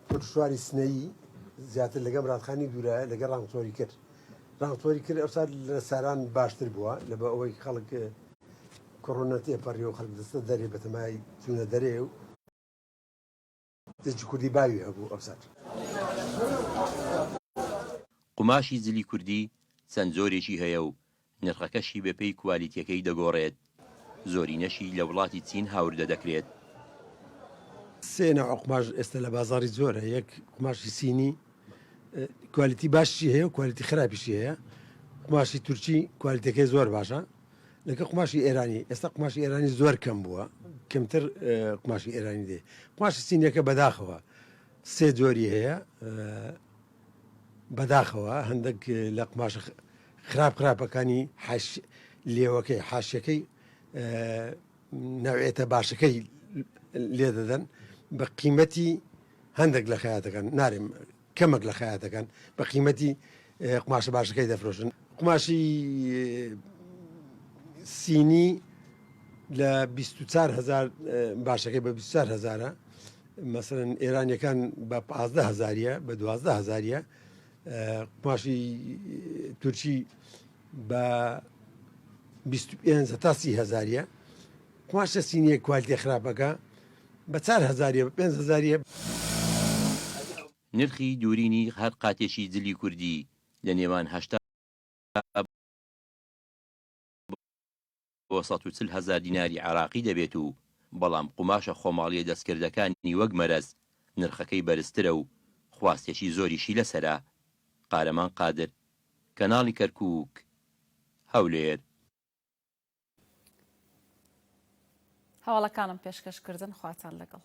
پرشواری سنەیی زیاتر لەگە مرادخانی دوورایە لەگە ڕانگتۆری کرد ڕانگتۆری کرد ئەوسا لە ساران باشتر بووە لە بە ئەوەی خەڵک کۆرۆنا تێپەڕی و خەڵک دەستە دەرێ بەتەمای چوونە دەرێ و دەستی کوردی باوی هەبوو ئەوسات. قوماشی جلی کوردی چەند جۆرێکی هەیە و نرخەکەشی بەپێی کوالیتیەکەی دەگۆڕێت، زۆرینەشی لە وڵاتی چین هاوردە دەکرێت. سێ نەوع قوماش ئێستا لە بازاڕی زۆرە، یەک قوماشی سینی کوالیتی باشیشی هەیە و کوالیتی خراپیشی هەیە، قوماشی تورکی کوالیتەکەی زۆر باشە لەگە قوماشی ئێرانی، ئێستا قوماشی ئێرانی زۆر کەم بووە، کەمتر قوماشی ئێرانی دێ. قوماشی سینیەکە بەداخەوە سێ جۆری هەیە، بەداخەوە هەندێک لە قوماشە خراپ خراپەکانی حاش لێوەکەی حاشیەکەی نەوعێتە باشەکەی لێ دەدەن بە قیمەتی هەندێک لە خەیاتەکان نارێم کەمەک لە خەیاتەکان بە قیمەتی قماشە باشەکەی دەفرۆشن قماشی سینی لە 24 هزار باشەکەی بە 24 هزارە مەسەلەن ئێرانیەکان بە 15 هزاریە بە 12 هزاریە قماشی تورکی بە 25 تا 30 هزاریە قماشە سینیە کوالتێ خراپەکە بە 4 هزاریە بە 5 هزاریە. نرخی دورینی هەر قاتێکی جلی کوردی لە نێوان 80 بۆ 140 هەزار دیناری عێراقی دەبێت و بەڵام قوماشە خۆماڵییە دەستکردەکانی وەک مەرەز نرخەکەی بەرزترە و خواستێکی زۆریشی لەسەرە. قارەمان قادر، کەناڵی کەرکووک، هەولێر. هەواڵەکانم پێشکەش کردن خواتان لەگەڵ.